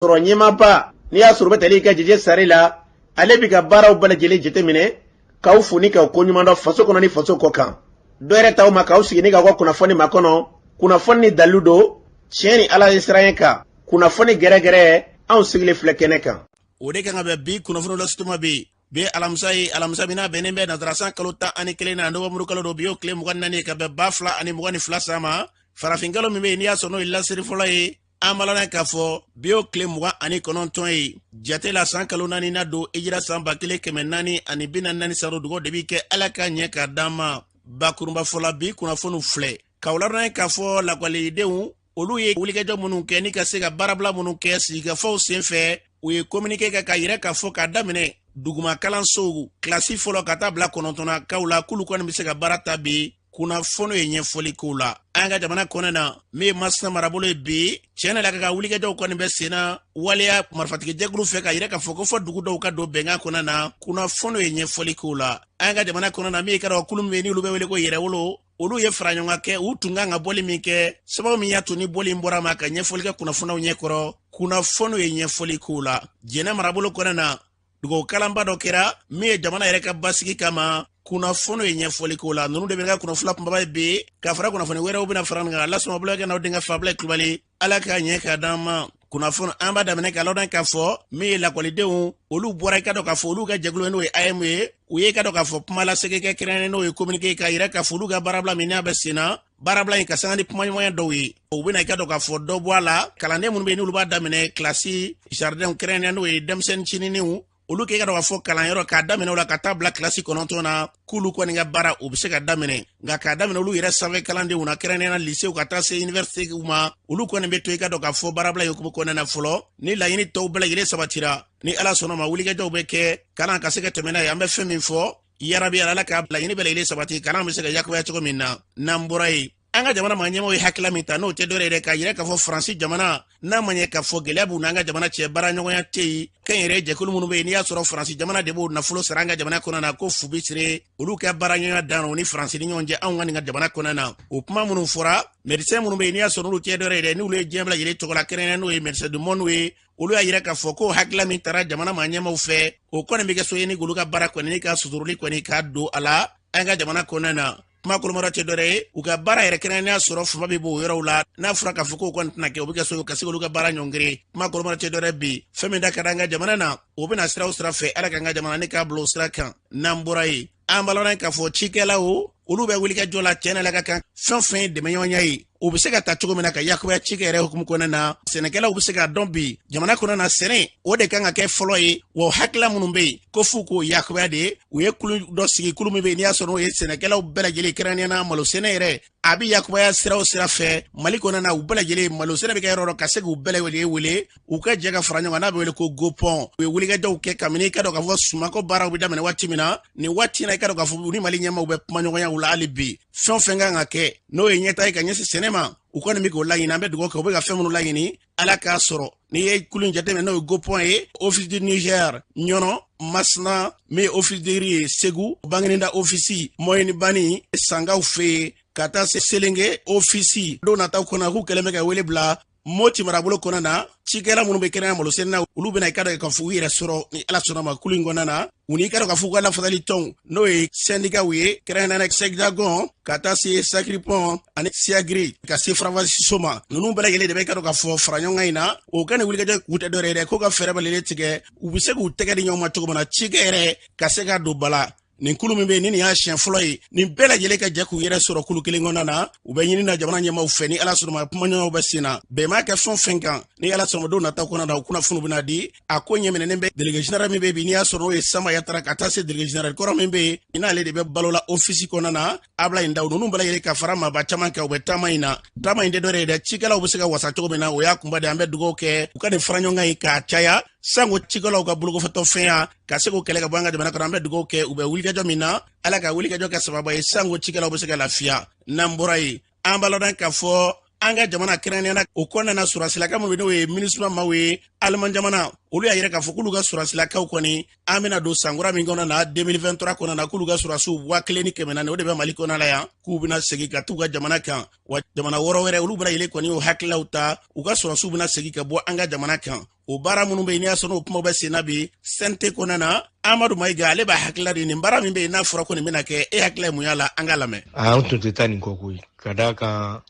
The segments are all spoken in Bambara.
Sɔrɔ ɲɛmaaba n'i y'a sɔrɔ bɛ tali kɛ Jeje Sare la, ale b'i ka baaraw bɛɛ lajɛlen jateminɛ k'aw fo ni k'aw koɲuman dɔn faso kɔnɔ ni faso kɔ kan. Dɔ yɛrɛ t'aw ma k'aw sigi ni k'aw ka kunnafoni makɔnɔ, kunnafoni ni dalilu don tiɲɛ ni Ala ye siranɲɛ kan, kunnafoni gɛrɛgɛrɛ anw sigilen filɛ kɛnɛ kan. O de kan ka bɛn bi kunnafoni lasituma bi bi alamisa ye, alamisa min n'a bɛnnen bɛ nansara kalo 11 na, nowanburu kalo don, bi y'o tile 24 ka bɛn 2022 san ma. Farafinkalo min bɛ yen n'i y'a sɔrɔ n'o ye lasiri fɔlɔ ye, an b'a ladɔn k'a fɔ bi y'o tile 29 ye jate la, san kalo naani na don, hijira san 1444 san. Dugawu de bi kɛ Ala ka ɲɛ k'a d'an ma. Bakurunba fɔla, bi kunnafoniw filɛ k'aw ladɔn k'a fɔ lakɔlidenw, olu ye wulikajɔ minnu kɛ ni ka se ka baarabila minnu kɛ sigikafɔw senfɛ, u ye kominike kɛ k'a yira k'a fɔ k'a daminɛ duguma kalansow kilasi fɔlɔ ka taa bila kɔnɔntɔnna kaw la, k'olu kɔni bɛ se ka baara ta bi. Kunnafoni ye ɲɛfɔli kow la an ka jamana kɔnɔ na, min ye Masina marabolo ye bi, tiɲɛ na ka wulikajɔw kɔni bɛ sen na waleya marifatigi jɛkulu fɛ k'a yira k'a fɔ ko fɔ dugu dɔw ka don bɛnkan kɔnɔ na. Kunnafoni ye ɲɛfɔli kow la an ka jamana kɔnɔ na, min ye kadɔ kulu min bɛ n'olu bɛ wele ko Yɛrɛwolo, olu ye fara ɲɔgɔn kɛ. U tun kan ka bɔli min kɛ, sababu min y'a to ni bɔli in bɔra ma, ka ɲɛfɔli kɛ kunnafoniw ɲɛkɔrɔ. Kunnafoni ye ɲɛfɔli kow la Jɛnɛ marabolo kɔnɔ na, dugawu kalanba dɔ kɛra min ye jamana yɛrɛ ka basigi kama. Kunnafoni ye ɲɛfɔli k'o la. Ninnu de bɛ ka kunnafoni kunbaba ye bi, ka fara kunnafoni wɛrɛw bɛna fara nin kan. Lasɔmɔ bolo kɛ n'aw denkɛ Fabila Kulubali. Ala k'a ɲɛ k'a d'an ma. Kunnafoni an b'a daminɛ k'a ladɔn k'a fɔ min ye lakɔlidenw, olu bɔra i ka dɔn k'a fɔ olu ka jɛkulu, n'o ye AEEM ye, u ye i ka dɔn k'a fɔ kuma lasegin kɛ kɛrɛnkɛrɛnnen, n'o ye communiqué, k'a yira k'a fɔ olu ka baarabila min n'a bɛ sen na, baarabila in ka sanga ni kumaɲɔgɔnya dɔw ye, u bɛna i ka dɔn k'a fɔ dɔ bɔ a la. Kalanden minnu bɛ yen n'olu b'a daminɛ kilasi jardin kɛrɛnkɛrɛnnen, n'o ye denmisɛnnin cininw, olu k'i ka dɔn k'a fɔ kalanyɔrɔ k'a daminɛ o la ka taa bila kilasi 9 na, k'olu kɔni ka baara o bɛ se ka daminɛ. Nka k'a daminɛ olu yɛrɛ sanfɛ kalandenw na, kɛrɛnkɛrɛnnenya lisew ka taa se universitew ma, olu kɔni bɛ to i ka dɔn k'a fɔ baarabila ye hukumu kɔnɔna na fɔlɔ. Ni laɲini tɔw bɛɛ lajɛlen sabatira, ni Ala sɔnna ma, wulikajɔw bɛ kɛ kalan ka se ka tɛmɛ n'a ye. An bɛ fɛn min fɔ, yarabi Ala ka laɲini bɛɛ lajɛlen sabati, kalan bɛ se ka yakubaya cogo min na. N'an bɔra yen, an ka jamana maa ɲɛmɔgɔ ye hakilila min ta, n'o tɛ dɔwɛrɛ yɛrɛ k'a yira k'a fɔ Faransi jamana n'a ma ɲɛ k'a fɔ gɛlɛya b'u n'an ka jamana cɛ, baaraɲɔgɔnya tɛ yen, kɛnyɛrɛ jɛkulu minnu bɛ yen n'i y'a sɔrɔ Faransi jamana de b'o nafolo sara an ka jamana kɔnɔ na, ko fu bɛ sire olu ka baaraɲɔgɔnya dan o ni Faransi ni ɲɔgɔn cɛ anw ka nin ka jamana kɔnɔ na. O kuma minnu fɔra, médecin minnu bɛ yen n'i y'a sɔrɔ n'olu tɛ dɔwɛrɛ yɛrɛ n'olu ye diɲɛ bɛɛ lajɛlen tɔgɔ la, kɛrɛnkɛrɛnnen n'o ye Médecins du Monde ye, olu y'a yira k'a fɔ ko hakilila min tara jamana maa ɲɛmaw fɛ, o kɔni bɛ kɛ so ye ni olu ka baara kɔni ni ka suturuli kɔni k'a don a la an ka jamana kɔnɔna na. Kuma kolomara tɛ dɔwɛrɛ ye, u ka baara yɛrɛ kɛrɛnkɛrɛnnenya sɔrɔ fanba bɛ b'o yɔrɔw la. N'a fɔra k'a fɔ k'o kɔni tɛna kɛ, o bɛ kɛ so ka se olu ka baara ɲɔngiri. Kuma kolomara tɛ dɔwɛrɛ bi, fɛn min da ka di an ka jamana na, o bɛna sira o sira fɛ, Ala k'an ka jamana ni k'a bila o sira kan. N'an bɔra yen, an b'a ladɔn k'a fɔ cikɛlaw, olu bɛ wulikajɔ la tiɲɛ na ka kan fɛn fɛn ye dɛmɛɲɔgɔnya ye, o bɛ se ka ta cogo min na ka yakubaya cikɛ yɛrɛ hukumu kɔnɔna na. Sɛnɛkɛlaw bɛ se k'a dɔn bi jamana kɔnɔna na, sɛnɛ o de kan ka kɛ fɔlɔ ye wa. Hakilila minnu bɛ yen ko f'u k'o yakubaya de, u ye kulu dɔ sigi, kulu min bɛ yen n'i y'a sɔrɔ n'o ye sɛnɛkɛlaw bɛɛ lajɛlen, kɛrɛnkɛrɛnnenya na malo sɛnɛ yɛrɛ a bɛ yakubaya sira o sira fɛ Mali kɔnɔna na, u bɛɛ lajɛlen malo sɛnɛ bɛ kɛ yɔrɔ dɔ ka se k'u bɛɛ lajɛlen wele u ka jɛ ka fara ɲɔgɔn kan, n'a bɛ wele ko GOPON. U ye wulikajɔw kɛ kabini i ka dɔn k'a fɔ sumanko baaraw bɛ daminɛ waati min na. Nin waati na, i ka dɔn k'a fɔ u ni Mali ɲɛmaaw bɛ kumaɲɔgɔnyaw la hali bi. Fɛn o fɛn kan ka kɛ n'o ye ɲɛtaa ye ka ɲɛsin sɛnɛ ma, u kɔni bɛ k'o laɲini. An bɛ dugawu kɛ, u bɛ ka fɛn minnu laɲini, Ala k'a sɔrɔ. N'i ye kulu in jateminɛ, n'o ye GOPON ye, Office du Niger Ɲɔnɔ, Masina, min ye Office de riz ye Segu, Banginda Office, Moyeni Bani Sangaw fɛ yen, ka taa se Selenge Office. Don nataw kɔnɔ, k'u kɛlen bɛ ka wele bila Moti marabolo kɔnɔ na, cikɛla minnu bɛ kɛnɛya malo sɛnɛ na, olu bɛna i ka dɔn k'a fɔ u yɛrɛ sɔrɔ ni Ala sɔnna ma kulu in kɔnɔna na. U n'i ka dɔn k'a fɔ u ka lafasali tɔnw, n'o ye sɛndikaw ye, kɛrɛnkɛrɛnnenya SEGDAGON ka taa se SAGRIPON ani SIAGRI ka se FRAVASISO ma, ninnu bɛɛ lajɛlen de bɛ ka dɔn k'a fɔ fara ɲɔgɔn kan in na. O ka nin wulikajɔ kun tɛ dɔwɛrɛ ye dɛ, k'u ka fɛɛrɛ bɛɛ lajɛlen tigɛ, u bɛ se k'u tɛgɛ di ɲɔgɔn ma cogo min na, cikɛ yɛrɛ ka se ka don ba la. Nin kulu min bɛ yen ni nin y'a siɲɛ fɔlɔ ye nin bɛɛ lajɛlen ka jɛ k'u yɛrɛ sɔrɔ kulu kelen kɔnɔna na, u bɛ ɲini na jamana ɲɛmaaw fɛ. Ni Ala sɔnna ma, kumaɲɔgɔnyaw bɛ sen na, bɛn m'a kɛ fɛn o fɛn kan, ni Ala sɔnna ma, don nataw kɔnɔna na, u kunnafoniw bɛna di. A ko ɲɛminɛnen bɛ délégué général min bɛ bi n'i y'a sɔrɔ n'o ye Sama Yatara, ka taa se délégué général kɔrɔ min bɛ yen n'ale de bɛ balo la office kɔnɔna na, Ablaye Ndaw, ninnu bɛɛ lajɛlen ka fara maaba caman kan, u bɛ taama in na. Taama in tɛ dɔwɛrɛ ye dɛ, cikɛlaw bɛ se ka wasa cogo min na, o y'a kunba de. An bɛ dugawu kɛ u ka nin fara ɲɔgɔn kan ye k'a caya, sanko cikɛlaw ka bolokɔfɛtɔfɛnya ka se k'o kɛlɛ ka bɔ an ka jamana kɔnɔ. An bɛ dugawu kɛ, u bɛ wulikajɔ min na, Ala ka wulikajɔ kɛ sababa ye sanko cikɛlaw bɛ se ka lafiya. N'an bɔra yen, an b'a ladɔn k'a fɔ An ka jamana kɛrɛnkɛrɛnnenya la, o kɔnɔna na, sɔrɔdasilaka minnu bɛ, n'o ye MINUSMA maaw ye, Aliman jamana, olu y'a yira k'a fɔ k'olu ka sɔrɔdasilakaw kɔni, an bɛna don sankura min kɔnɔ na, 2023 kɔnɔ na, k'olu ka sɔrɔdasiw 1400, o de bɛ Mali kɔnɔ la yan, k'u bɛna segin ka t'u ka jamana kan. Wa jamana wɔɔrɔ wɛrɛ, olu bɛɛ lajɛlen kɔni y'o hakililaw ta, u ka sɔrɔdasiw bɛna segin ka bɔ an ka jamana kan. O baara minnu bɛ yen, n'i y'a sɔrɔ n'o kumaw bɛ sen na bi CNT kɔnɔna na, Amadu Mayiga, ale b'a hakilila di nin baara min bɛ yen, n'a fɔra ko nin bɛna kɛ, e hakilila ye mun y'a la? An k'a lamɛn. An tun tɛ taa nin kɔ koyi, ka d'a kan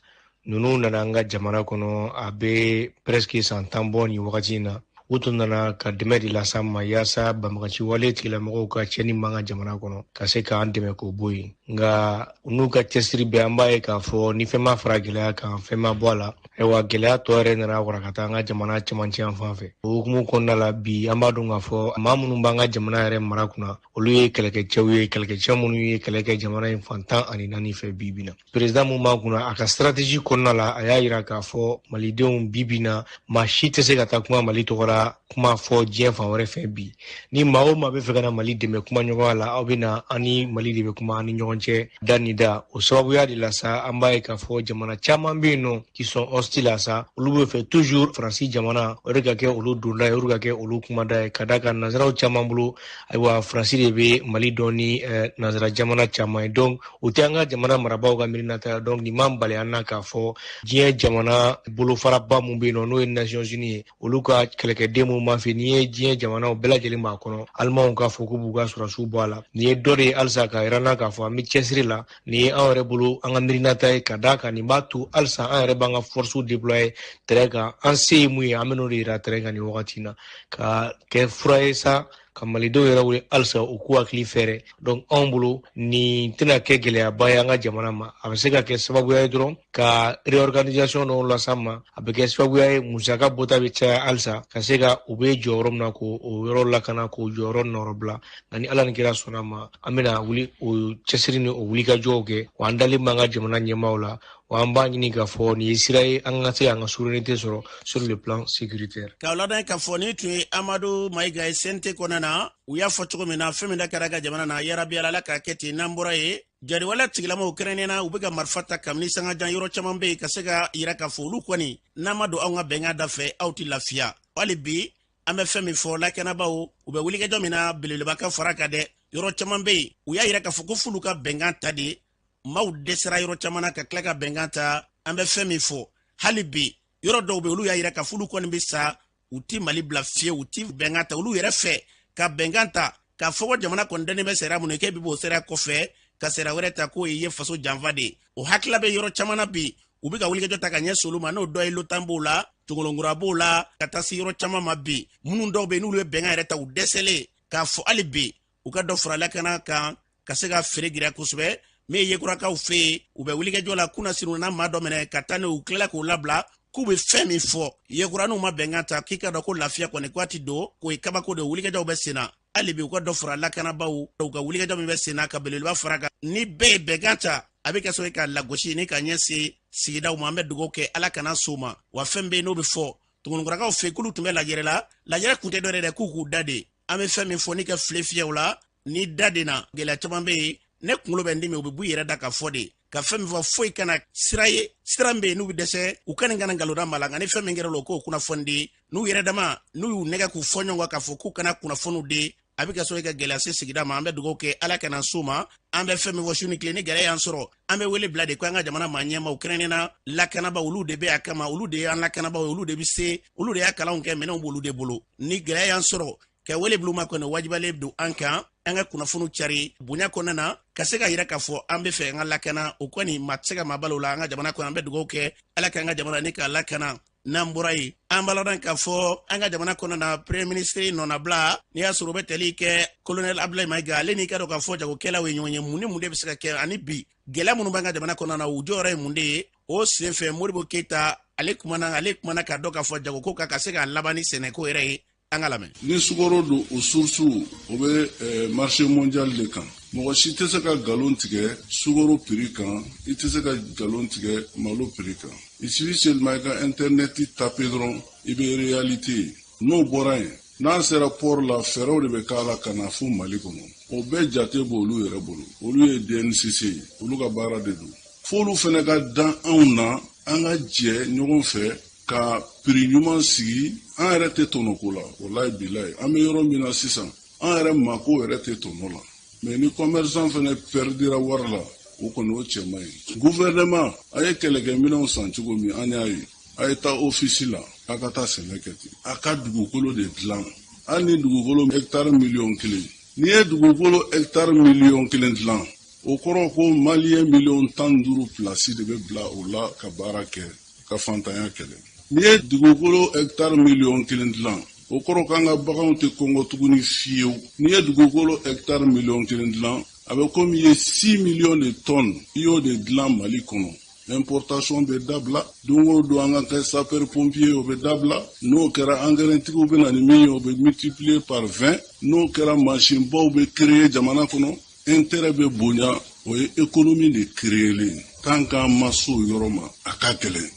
ninnu nana an ka jamana kɔnɔ, a bɛ presque san 10 bɔ nin wagati in na. U tun nana ka dɛmɛ de las'an ma yaasa banbagaci wale tigilamɔgɔw ka tiɲɛni b'an ka jamana kɔnɔ, ka se k'an dɛmɛ k'o bɔ yen. Nka n'u ka cɛsiri bɛɛ, an b'a ye k'a fɔ ni fɛn ma fara gɛlɛya kan, fɛn ma bɔ a la. Ayiwa, gɛlɛya tɔ yɛrɛ nana wara ka taa an ka jamana cɛmancɛ yan fan fɛ. O hukumu kɔnɔna la bi, an b'a dɔn k'a fɔ maa minnu b'an ka jamana yɛrɛ mara kunna, olu ye kɛlɛkɛcɛw ye, kɛlɛkɛcɛ minnu ye kɛlɛ kɛ jamana in fan 14 fɛ. Bi bi na, président mun b'an kunna, a ka stratégie kɔnɔna la, a y'a yira k'a fɔ malidenw, bi bi na, maa si tɛ se ka taa kuma Mali tɔgɔ la, kuma fɔ diɲɛ fan wɛrɛ fɛ bi. Ni maa o maa bɛ fɛ ka na Mali dɛmɛ kuma ɲɔgɔnya la, aw bɛ na, an ni Mali de bɛ kuma an ni ɲɔgɔn cɛ, da ni da. O sababuya de la sa, an b'a ye k'a fɔ jamana caman bɛ yen nɔ qui sont hostiles à ça, olu bɛ fɛ toujours Faransi jamana o de ka kɛ olu donda ye, o de ka kɛ olu kumada ye, ka d'a kan nanzaraw caman bolo, ayiwa, Faransi de bɛ Mali dɔn ni nanzara jamana caman ye. Donc o tɛ an ka jamana marabaaw ka miirinata ye. Donc nin m'an bali an na k'a fɔ diɲɛ jamana bolofaraba mun bɛ yen nɔ, n'o ye Nations Unies ye, olu ka kɛlɛkɛden mun b'an fɛ, n'i ye diɲɛ jamanaw bɛɛ lajɛlen b'a kɔnɔ, Alimanw k'a fɔ k'u b'u ka sɔrɔdasiw bɔ a la, nin ye dɔ de ye halisa k'a yira n na k'a fɔ an bɛ cɛsiri la. Nin ye anw yɛrɛ bolo an ka miirinata ye, ka d'a kan nin b'a to halisa an yɛrɛ b'an ka forces déployer terrain kan. An se ye mun ye, an bɛ n'o de yira terrain kan nin wagati in na, ka kɛ fura ye sa ka malidenw yɛrɛ wele halisa u k'u hakili fɛrɛ. Donc anw bolo, nin tɛna kɛ gɛlɛyaba ye an ka jamana ma. A bɛ se ka kɛ sababuya ye dɔrɔn ka réorganisation dɔw las'an ma. A bɛ kɛ sababuya ye musaka bɔta bɛ caya halisa, ka se ka u bɛ jɔyɔrɔ min na, k'o yɔrɔ lakana, k'o jɔyɔrɔ nɔrɔbila. Nka ni Ala ni kira sɔnna ma, an bɛna wuli o cɛsiri ni o wulikajɔw kɛ. Wa an dalen b'an ka jamana ɲɛmaaw la, wa an b'a ɲini k'a fɔ nin ye sira ye an ka se k'an ka souveraineté sɔrɔ sur le plan sécuritaire. K'aw ladɔn k'a fɔ ni tun ye Amadu Mayiga ye CNT kɔnɔna na. U y'a fɔ cogo min na, fɛn min da kɛra ka jamana na, yarabi Ala k'a kɛ ten. N'an bɔra yen, jariwale tigilamaw, kɛrɛnkɛrɛnnenya, u bɛ ka marifa ta kabini sangajan yɔrɔ caman bɛ yen, ka se ka yira k'a fɔ olu kɔni, n'a ma don anw ka bɛnkan da fɛ, aw tɛ lafiya. Hali bi, an bɛ fɛn min fɔ, lakanabaaw, u bɛ wulikajɔ min na, belebeleba ka fara kan dɛ. Yɔrɔ caman bɛ yen, u y'a yira k'a fɔ ko f'olu ka bɛnkan ta de. Maaw dɛsɛra yɔrɔ caman na ka tila ka bɛnkan ta. An bɛ fɛn min fɔ hali bi, yɔrɔ dɔw bɛ, olu y'a yira k'a fɔ olu kɔni bɛ sa, u ti Mali bila fiyewu, u ti bɛnkan ta. Olu yɛrɛ fɛ ka bɛnkan ta k'a fɔ ko jamana kɔni dɛnnen bɛ sariya minnu k'e bɛ b'o sariya kɔfɛ ka sariya wɛrɛ ta, k'o ye faso janfa de ye. O hakilila bɛ yɔrɔ caman na bi, u bɛ ka wulikajɔ ta ka ɲɛsin olu ma, n'o dɔ ye Lotan b'o la, Tongolonkura b'o la, ka taa se yɔrɔ caman ma bi. Minnu dɔw bɛ yen, n'olu ye bɛnkan yɛrɛ ta, u dɛsɛlen k'a fɔ hali bi u ka dɔ fara lakana kan, ka se ka feere giriya kosɛbɛ. Min ye Yekurakaw fɛ yen, u bɛ wulikajɔ la kunasini na, maa dɔ minɛ ka taa n'u, u tilala k'o labila, k'u bɛ fɛn min fɔ, Yekura n'u ma bɛnkan ta, k'i ka dɔn ko lafiya kɔni ko a ti don, k'o ye kabako de. Wulikajɔw bɛ sen na hali bi, u ka dɔ fara lakanabaaw, u ka wulikajɔ min bɛ sen na, ka belebeleba fara kan. Ni bɛɛ ye bɛnkan ta, a bɛ kɛ sababu ye ka lagosi ni ka ɲɛsin sigidaw ma. An bɛ dugawu kɛ, Ala kana s'o ma. Wa fɛn bɛ yen, n'o bɛ fɔ Tugunikurakaw fɛ, k'olu tun bɛ lajɛrɛ la, lajɛrɛ kun tɛ dɔ yɛrɛ, k'u k'u da de. An bɛ fɛn min fɔ, n'i ka file fiyɛw la ni da de na, gɛlɛya caman bɛ yen, ne kunkolo bɛ n dimi, u bɛ b'u yɛrɛ da ka fɔ de, ka fɛn min fɔ, foyi kana sira ye, sira min bɛ yen n'u bɛ dɛsɛ, u kana kana nkalon ma la. Nka ni fɛn min kɛra o, k'o kunnafoni di n'u yɛrɛ dama, n'u y'u nɛgɛ k'u fɔ ɲɔgɔn kan k'a fɔ k'u kana kunnafoniw di, a bɛ kɛ sababu ye ka gɛlɛya se sigida ma. An bɛ dugawu kɛ, Ala kana s'o ma. An bɛ fɛn min fɔ su ni tile, ni gɛlɛya y'an sɔrɔ, an bɛ wele bila de ko an ka jamana maa ɲɛmaw, kɛrɛnkɛrɛnnenya lakanabaaw, olu de bɛ a kama, olu de y'an lakanabaaw ye, olu de bɛ se, olu de y'a kalanw kɛ, minɛnw b'olu de bolo. Ni gɛlɛya y'an sɔrɔ, ka wele bila u ma kɔni, wajibalen don an kan an ka kunnafoniw cari bonya kɔnɔna na, ka se ka yira k'a fɔ an bɛ fɛ an ka lakana. O kɔni, maa tɛ se ka maa balo la an ka jamana kɔnɔ. An bɛ dugawu kɛ, Ala k'an ka jamana ni k'a lakana. N'an bɔra yen, an b'a ladɔn k'a fɔ an ka jamana kɔnɔna na, premier ministre nɔnabila, n'i y'a sɔrɔ o bɛ tali kɛ colonel Abdoulaye Mayiga, ale n'i ka dɔn k'a fɔ jagokɛlaw ye ɲɔgɔn ye, mun ni mun de bɛ se ka kɛ, ani bi gɛlɛya minnu b'an ka jamana kɔnɔna na, u jɔyɔrɔ ye mun de ye? O senfɛ, Modibo Keyita, ale kumana k'a dɔn k'a fɔ jagoko kan, ka se k'a laban ni sɛnɛko yɛrɛ ye. An ka lamɛn. Ni sukaro don, o source o bɛ marché mondial de kan. Mɔgɔ si tɛ se ka nkalon tigɛ sukaro prix kan, i tɛ se ka nkalon tigɛ malo prix kan. Il suffit seulement i ka internet taper dɔrɔn, i bɛ réalité ye. N'o bɔra yen, n'a sera port la, fɛɛrɛw de bɛ k'a la ka na fo Mali kɔnɔ. O bɛɛ jate b'olu yɛrɛ bolo, olu ye DNCC ye, olu ka baara de don. F'olu fana ka dan anw na. An ka jɛ ɲɔgɔn fɛ ka prix ɲuman sigi. An yɛrɛ tɛ tɔnɔko la, walayi bilayi. An bɛ yɔrɔ min na sisan, an yɛrɛ mako yɛrɛ tɛ tɔnɔ la. Mais ni commerçant fana perdira wari la, o kɔni o cɛ man ɲi. Gouvernement, a ye kɛlɛkɛminɛnw san cogo min, an y'a ye. A ye taa office la, a ka taa sɛnɛ kɛ ten. A ka dugukolo de dilan, hali ni dugukolo hectare 1 miliyɔn. N'i ye dugukolo hectare 1 miliyɔn dilan, o kɔrɔ ko Malien 15 miliyɔn place de bɛ bila o la ka baara kɛ ka fantanya kɛlɛ. N'i ye dugukolo hectare 1 miliyɔn dilan, o kɔrɔ k'an ka baganw tɛ kɔngɔ tuguni fiyewu. N'i ye dugukolo hectare 1 miliyɔn dilan, a bɛ komi i ye 6 millions de tonnes, i y'o de dilan Mali kɔnɔ. Importation bɛ dabila. Don o don an ka kɛ sapeur pompier, o bɛ dabila. N'o kɛra, engrais tigiw bɛ na ni min ye, o bɛ multiplier par 20. N'o kɛra, machine baw bɛ créer jamana kɔnɔ, intérêt bɛ bonya. O ye économie de créer. Tant qu'an ma s'o yɔrɔ ma, a ka gɛlɛn.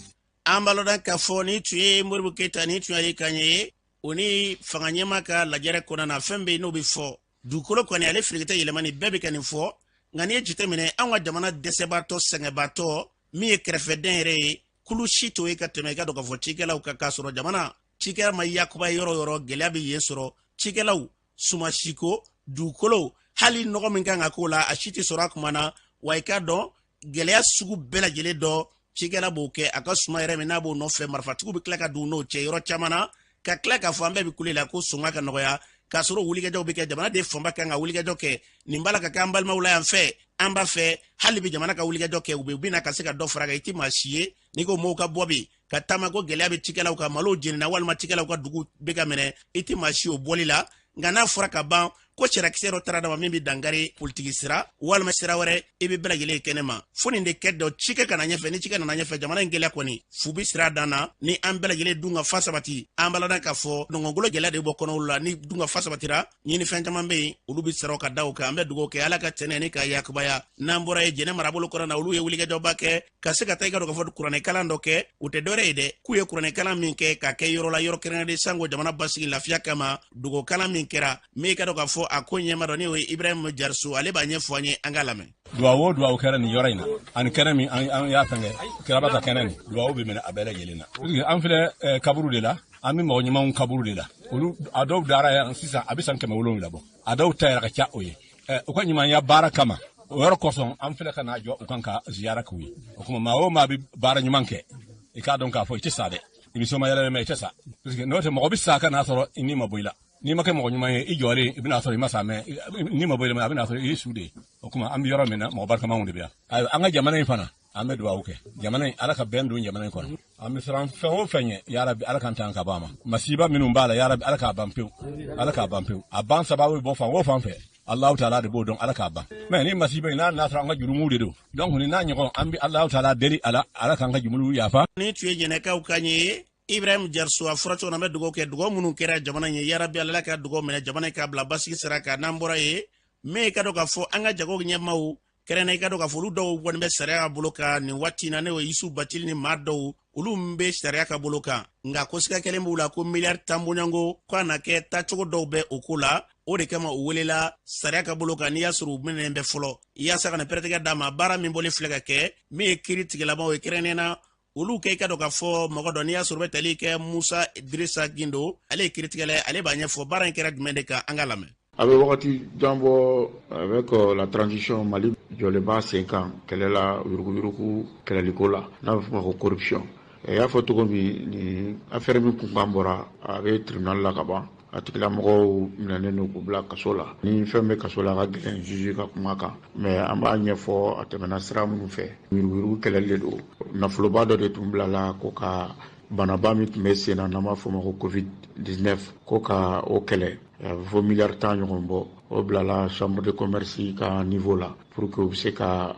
An b'a lɔn k'a fɔ ni tun ye Modibo Keyita, ni tun ye kan ye, o ni fanga ɲɛma ka lajɛrɛ kɔnɔna na. Fɛn bɛ yen n'o bɛ fɔ dugukolo kɔni, ale firikitɛ yɛlɛmani, bɛɛ bɛ ka nin fɔ. Nka n'i ye jateminɛ, anw ka jamana dɛsɛbaatɔ, sɛgɛnbaatɔ min ye kɛrɛfɛdɛn yɛrɛ ye, kulu si t'o ye ka tɛmɛ i ka dɔn k'a fɔ cikɛlaw kan. K'a sɔrɔ jamana cikɛla ma yakuba yɔrɔ yɔrɔ, gɛlɛya bɛ yen sɔrɔ. Cikɛlaw, sumasiko, dugukolo, hali nɔgɔ min kan ka k'o la, a si tɛ sɔrɔ a kuma na. Wa i k'a dɔn, gɛlɛya sugu bɛɛ lajɛlen dɔ, cikɛla b'o kɛ a ka suma yɛrɛ min n'a b'o nɔfɛ, marifatigiw bɛ tila ka don n'o cɛ yɔrɔ caman na, ka tila k'a fɔ an bɛɛ bɛ kule la ko sɔngɔ ka nɔgɔya, k'a sɔrɔ wulikajɔw bɛ kɛ. Jamana de fanba kan ka wulikajɔ kɛ. Nin b'a la ka kɛ an balimaw la yan fɛ. An b'a fɛ hali bi jamana ka wulikajɔ kɛ. U bɛ bɛna ka se ka dɔ fara kan. I tɛ maa si ye n'i ko mɔgɔw ka bɔ bi ka taama ko gɛlɛya bɛ cikɛlaw kan, malo jenina walima cikɛlaw ka dugu bɛ ka minɛ, i tɛ maa si o bɔli la. Nka n'a fɔra ka ban ko sariyakisɛ dɔ taara dama min bɛ dankari politiki sira walima sira wɛrɛ, i bɛ bɛɛ lajɛlen kɛnɛ ma fo nin de kɛ dɔ. Cikɛ kana ɲɛfɛ, ni cikɛ nana ɲɛfɛ, jamana in gɛlɛya kɔni fu bɛ sira dan na. Ni an bɛɛ lajɛlen dun ka fa sabati, an b'a ladɔn k'a fɔ nɔgɔngolo gɛlɛya de bɔ kɔnɔw la. Ni dun ka fa sabatira, ɲini fɛn caman bɛ yen, olu bɛ sɔrɔ ka da o kan. An bɛ dugawu kɛ, Ala ka tɛnɛ ni ka yakubaya. N'an bɔra yen, Jɛnɛ marabolo kɔnɔ na, olu ye wulikajɔba kɛ ka se ka taa i ka dɔn k'a fɔ kuranɛkalan dɔ kɛ. U tɛ dɔwɛrɛ ye dɛ, k'u ye kuranɛkalan min kɛ ka kɛ yɔrɔ la, yɔrɔ kɛrɛnkɛrɛnnen sanko jamana basigi lafiya kama. Dugawu min kɛra min, i ka dɔn k'a fɔ a ko ɲɛma dɔ, n'o ye Ibrahim Jariso, ale b'a ɲɛfɔ an ye, an k'a lamɛn. Duwawu o duwawu kɛra nin yɔrɔ in na, ani kɛnɛ min an y'a fɛnkɛ kiraba ka kɛnɛ nin, duwawu bɛ minɛ a bɛɛ lajɛlen na. An filɛ kaburu de la, an bɛ mɔgɔ ɲumanw kaburu de la. Olu a dɔw dara yan sisan, a bɛ san 700 bɔ, a dɔw ta yɛrɛ ka ca o ye. U ka ɲumanya baara kama, o yɔrɔ kosɔn an filɛ ka n'a jɔ u kan ka ziyara k'u ye. O tuma, maa o maa bɛ baara ɲuman kɛ, i k'a dɔn k'a fɔ i tɛ sa dɛ, i bɛ soma yɛlɛ mɛ i tɛ sa, parce que n'o tɛ, mɔgɔ bɛ sa ka n'a sɔrɔ i ni ma bɔ i la. N'i ma kɛ mɔgɔ ɲuman ye, i jɔlen, i bɛna sɔrɔ i ma sa, mɛ n'i ma bɔ i la, a bɛna sɔrɔ i ye su de ye. O tuma, an bɛ yɔrɔ min na, mɔgɔ barikamaw de bɛ yan. Ayiwa, an ka jamana in fana, an bɛ dugawu kɛ jamana in, Ala ka bɛn don jamana in kɔnɔ. An bɛ siran fɛn o fɛn ɲɛ, yarabi Ala k'an tan ka bɔ a ma. Masiba minnu b'a la, yarabi Ala k'a ban pewu, Ala k'a ban pewu. A ban sababu bɛ bɔ fan o fan fɛ, Alahu taala de b'o dɔn, Ala k'a ban. Mɛ ni masiba in n'a n'a sɔrɔ an ka jurumuw de don, donc ni n'a ɲɔgɔn, an bɛ Alahu taala deli ala, Ala k'an ka jurumuw yafa. Ni tun ye Jɛnɛkaw kan ye, Ibrahim Jariso. A fɔra cogo min na, an bɛ dugawu kɛ, dugawu minnu kɛra jamana ye, yarabi Ala ka dugawu minɛ, jamana k'a bila basigi sira kan. N'an bɔra yen, min ka dɔn k'a fɔ an ka jago ɲɛmaaw kɛrɛnna, i ka dɔn k'a fɔ olu dɔw kɔni bɛ sariya ka bolo kan nin waati na, n'o ye Isu Batili ni maa dɔw, olu bɛ sariya ka bolo kan. Nka ko siga kɛlen b'u la ko miliyari 10 bɔɲɔgɔnko ko a na kɛ taacogo dɔw bɛ o ko la. O de kama u welela sariya ka bolo kan. N'i y'a sɔrɔ u minɛnen bɛ fɔlɔ, yaasa ka na pɛrɛtɛgɛ d'a ma, baara min bɔlen filɛ ka kɛ, min ye kiiri tigilamaw ye kɛrɛnkɛrɛnnen na, olu kɛ i ka dɔn k'a fɔ mɔgɔ dɔ, n'i y'a sɔrɔ bɛ tali kɛ Musa Dirisa Gindo, ale ye kiiritigɛla ye, ale b'a ɲɛfɔ baara in kɛra jumɛn de kan. An ka lamɛn. A bɛ wagati jan bɔ, avec la transition, Mali jɔlen b'a sen kan kɛlɛ la, yuruguyurugu kɛlɛliko la, n'a bɛ fɔ o ma ko corruption. I y'a fɔ cogo min, nin affaire min kunkan bɔra, a bɛ tribunal la ka ban. A tigilamɔgɔw minɛnen don k'u bila kaso la. Ni fɛn bɛ kaso la, a ka gɛlɛn juge ka kuma kan, mais an b'a ɲɛfɔ a tɛmɛna sira minnu fɛ. Yuruguyurugu kɛlɛli de don. Nafoloba dɔ de tun bilala ko ka banaba min tun bɛ sen na, n'an b'a fɔ o ma ko Covid 19, ko ka o kɛlɛ. A bɛ fɔ miliyari 10 ɲɔgɔn bɔ. O bilala chambre de commerce ka niveau la pour que u bɛ se ka